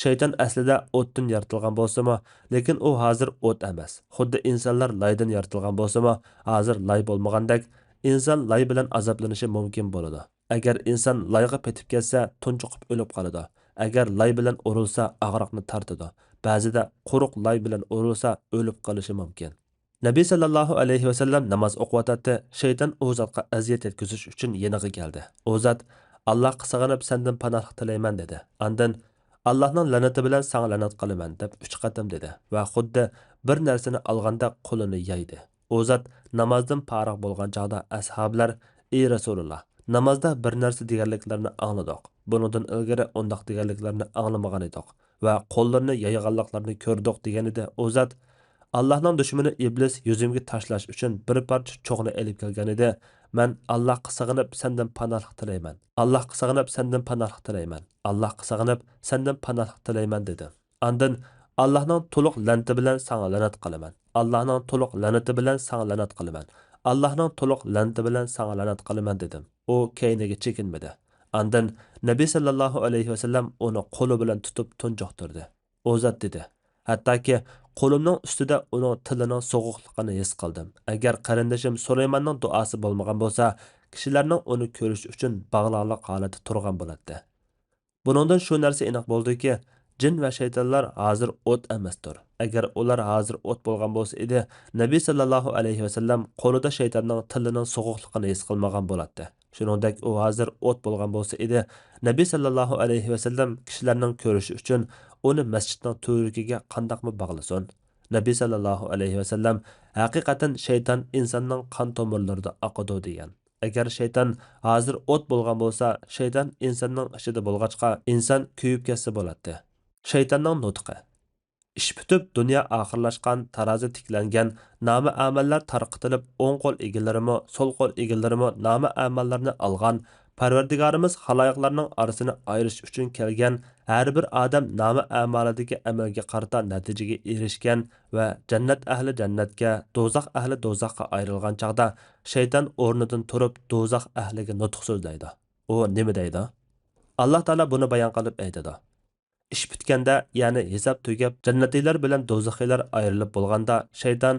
شەيتان ئەسلىدە ئوتتىن يارىتىلغان بولسىمۇ، لېكىن ئۇ ھازىر ئوت ئەمەس. خۇددى ئىنسانلار لايدىن يارىتىلغان بولسىمۇ، ھازىر لاي بولمىغاندەك، ئىنسان لاي بىلەن ئازابلىنىشى مۇمكىن بولىدۇ. ئەگەر ئىنسان لايغا پېتىپ كەتسە، تۇنجۇقۇپ ئۆلۈپ قالىدۇ. ئەگەر لاي بىلەن ئۇرۇلسا، ئاغرىقنى تارتىدۇ. بەزىدە قۇرۇق لاي بىلەن ئۇرۇلسا، ئۆلۈپ قېلىشى مۇمكىن. نەبى سەللەللاھۇ ئەلەيھى ۋەسەللەم ناماز ئوقۇۋاتاتتى، شەيتان ئۇ زاتقا ئەزىيەت يەتكۈزۈش ئۈچۈن يېنىغا كەلدى. ئۇ زات، ئاللاھقا سىغىنىپ سەندىن پاناھلىق تىلەيمەن دېدى. ئاندىن، ئاللاھنىڭ لەنىتى بىلەن ساڭا لەنەت قىلىمەن دەپ ئۈچ قېتىم دېدى ۋە خۇددى بىر نەرسىنى ئالغاندەك قولىنى يايدى. ئۇ زات نامازدىن پارىغ بولغان چاغدا ئەسھابىلەر، ئى رەسۇلۇللاھ، نامازدا بىر نەرسە دېگەنلىكلىرىنى ئاڭلىدۇق. بۇنىڭدىن ئىلگىرى ئۇنداق دېگەنلىكلىرىنى ئاڭلىمىغان ئىدۇق ۋە قوللىرىنى يايغانلىقلىرىنى كۆردۇق دېگەنىدى. ئۇ زات، ئاللاھنىڭ دۈشمىنى ئىبلىس يۈزۈمگە تاشلاش ئۈچۈن بىر پارچە چوغنى ئېلىپ كەلگەنىدى. مەن ئاللاھقا سىغىنىپ سەندىن پاناھلىق تىلەيمەن. ئاللاھقا سىغىنىپ سەندىن پاناھلىق تىلەيمەن. ئاللاھقا سىغىنىپ سەندىن پاناھلىق تىلەيمەن دېدى. ئاندىن، ئاللاھنىڭ تولۇق لەنىتى بىلەن ساڭا لەنەت قىلىمەن. ئاللاھنىڭ تولۇق لەنىتى بىلەن ساڭا لەنەت قىلىمەن. ئاللاھنىڭ تولۇق لەنىتى بىلەن ساڭا لەنەت قىلىمەن دېدىم. ئۇ كەينىگە چېكىنمىدى. ئاندىن نەبى سەللەللاھۇ ئەلەيھى ۋەسەللەم ئۇنى قولى بىلەن تۇتۇپ تۇنجۇقتۇردى. ئۇ زات دېدى، ھەتتاكى قولۇمنىڭ ئۈستىدە ئۇنىڭ تىلىنىڭ سوغۇقلۇقىنى ھېس قىلدىم. ئەگەر قېرىندىشىم سۇلايماننىڭ دۇئاسى بولمىغان بولسا، كىشىلەرنىڭ ئۇنى كۆرۈشى ئۈچۈن باغلاقلىق ھالەتتە تۇرغان بولاتتى. بۇنىڭدىن شۇ نەرسە ئېنىق بولدىكى، جىن ۋە شەيتانلار ھازىر ئوت ئەمەستۇر. ئەگەر ئۇلار ھازىر ئوت بولغان بولسا ئىدى، نەبى سەللەللاھۇ ئەلەيھى ۋەسەللەم قولىدا شەيتاننىڭ تىلىنىڭ سوغۇقلۇقىنى ھېس قىلمىغان بولاتتى. شۇنىڭدەك ئۇ ھازىر ئوت بولغان بولسا ئىدى، نەبى سەللەللاھۇ ئەلەيھى ۋەسەللەم كىشىلەرنىڭ كۆرۈشى ئۈچۈن ئۇنى مەسچىتنىڭ تۈۋرۈكىگە قانداقمۇ باغلىسۇن؟ نەبى سەللەللاھۇ ئەلەيھى ۋەسەللەم ھەقىقەتەن شەيتان ئىنساننىڭ قان تومۇرلىرىدا ئاقىدۇ دېگەن. ئەگەر شەيتان ھازىر ئوت بولغان بولسا، شەيتان ئىنساننىڭ ئىچىدە بولغاچقا، ئىنسان كۆيۈپ كەتسە بولاتتى. شەيتاننىڭ نۇتقى. ئىش پۈتۈپ، دۇنيا ئاخىرلاشقان، تارازى تىكلەنگەن، نامە ئەمەللەر تارقىتىلىپ، ئوڭ قول ئىگىلىرىمۇ، سول قول ئىگىلىرىمۇ نامە ئەمەللەرنى ئالغان، پەرۋەردىگارىمىز خالايىقلارنىڭ ئارىسىنى ئايرىش ئۈچۈن كەلگەن، ھەر بىر ئادەم نامە ئەمالىدىكى ئەمەلگە قارىتا نەتىجىگە ئېرىشكەن ۋە جەننەت ئەھلى جەننەتكە، دوزاخ ئەھلى دوزاخقا ئايرىلغان چاغدا، شەيتان ئورنىدىن تۇرۇپ، دوزاخ ئەھلىگە نۇتۇق سۆزلەيدۇ. ئۇ نېمە دەيدۇ؟ ئاللا تائالا بۇنى بايان قىلىپ ئېيتىدۇ. ئىش پۈتكەندە، يەنى ھېساب تۈگەپ، جەننەتىيلەر بىلەن دوزىخىيلار ئايرىلىپ بولغاندا، شەيتان،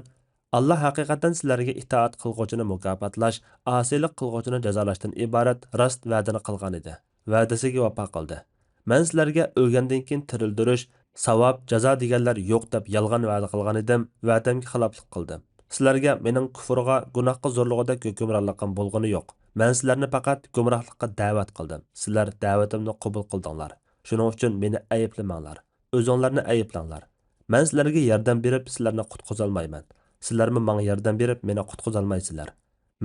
«ئاللا ھەقىقەتەن سىلەرگە ئىتائەت قىلغۇچىنى مۇكاپاتلاش، ئاسىيلىق قىلغۇچىنى جازالاشتىن ئىبارەت راست ۋەدىنى قىلغان ئىدى. ۋەدىسىگە ۋاپا قىلدى. مەن سىلەرگە ئۆلگەندىن كېيىن تىرىلدۈرۈش، ساۋاب، جازا دېگەنلەر يوق دەپ يالغان ۋەدە قىلغان ئىدىم، ۋەدەمگە خىلاپلىق قىلدىم. سىلەرگە مېنىڭ كۇفرغا، گۇناھقا زورلىغۇدەك ھۆكۈمرانلىقىم بولغىنى يوق. مەن سىلەرنى پەقەت گۇمراھلىققا دەۋەت قىلدىم. سىلەر دەۋىتىمنى قوبۇل قىلدىڭلار. شۇنىڭ ئۈچۈن مېنى ئەيىبلىمەڭلار. ئۆزۈڭلارنى ئەيىبلەڭلار. مەن سىلەرگە ياردەم بېرىپ، سىلەرنى قۇتقۇزالمايمەن. سىلەرمۇ ماڭا ياردەم بېرىپ، مېنى قۇتقۇزالمايسىلەر.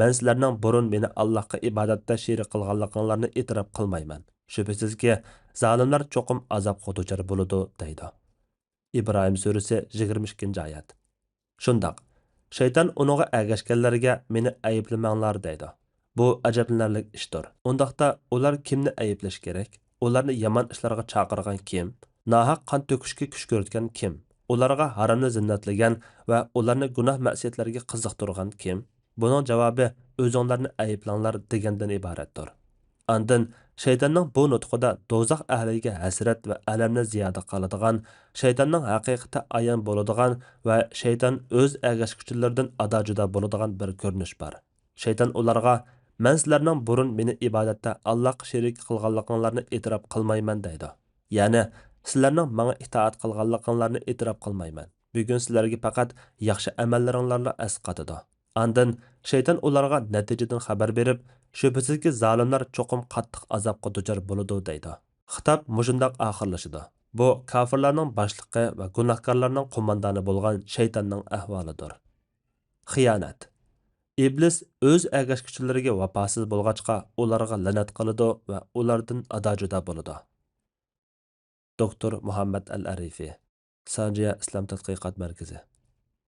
مەن سىلەرنىڭ بۇرۇن مېنى ئاللاھقا ئىبادەتتە شېرىك قىلغانلىقىڭلارنى ئېتىراپ قىلمايمەن. شۈبھىسىزكى، زالىملار چوقۇم ئازابقا دۇچار بولىدۇ» دەيدۇ. ئىبراھىم سۈرىسى، يىگىرمە ئىككىنچى ئايەت. شۇنداق، شەيتان ئۇنىڭغا ئەگەشكەنلەرگە «مېنى ئەيىبلىمەڭلار» دەيدۇ. بۇ ئەجەبلىنەرلىك ئىشتۇر. ئۇنداقتا ئۇلار كىمنى ئەيىبلەش كېرەك؟ ئۇلارنى يامان ئىشلارغا چاقىرغان كىم؟ ناھەق قان تۆكۈشكە كۈشكۈرتكەن كىم؟ ئۇلارغا ھارامنى زىننەتلىگەن ۋە ئۇلارنى گۇناھ مەسىيەتلەرگە قىزىقتۇرغان كىم؟ بۇنىڭ جاۋابى «ئۆزۈڭلارنى ئەيىبلەڭلار» دېگەندىن ئىبارەتتۇر. ئاندىن شەيتاننىڭ بۇ نۇتقىدا دوزاخ ئەھلىگە ھەسرەت ۋە ئەلەمنى زىيادە قىلىدىغان، شەيتاننىڭ ھەقىقىتى ئايان بولىدىغان ۋە شەيتان ئۆز ئەگەشكۈچىلىرىدىن ئادا-جۇدا بولىدىغان بىر كۆرۈنۈش بار. شەيتان ئۇلارغا، «مەن سىلەرنىڭ بۇرۇن مېنى ئىبادەتتە ئاللاھقا شېرىك قىلغانلىقىڭلارنى ئېتىراپ قىلمايمەن» دەيدۇ. يەنى، «سىلەرنىڭ ماڭا ئىتائەت قىلغانلىقىڭلارنى ئېتىراپ قىلمايمەن. بۈگۈن سىلەرگە پەقەت ياخشى ئەمەللىرىڭلارلا ئەسقاتىدۇ.» ئاندىن شەيتان ئۇلارغا نەتىجىدىن خەۋەر بېرىپ، «شۈبھىسىزكى، زالىملار چوقۇم قاتتىق ئازابقا دۇچار بولىدۇ» دەيدۇ. خىتاب مۇشۇنداق ئاخىرلىشىدۇ. بۇ كاپىرلارنىڭ باشلىقى ۋە گۇناھكارلارنىڭ قوماندانى بولغان شەيتاننىڭ ئەھۋالىدۇر. خىيانەت. ئىبلىس ئۆز ئەگەشكۈچىلىرىگە ۋاپاسىز بولغاچقا، ئۇلارغا لەنەت قىلىدۇ ۋە ئۇلاردىن ئادا-جۇدا بولىدۇ. دوكتور مۇھەممەد ئەل ئەرىفى، سانجىيا ئىسلام تەتقىقات مەركىزى.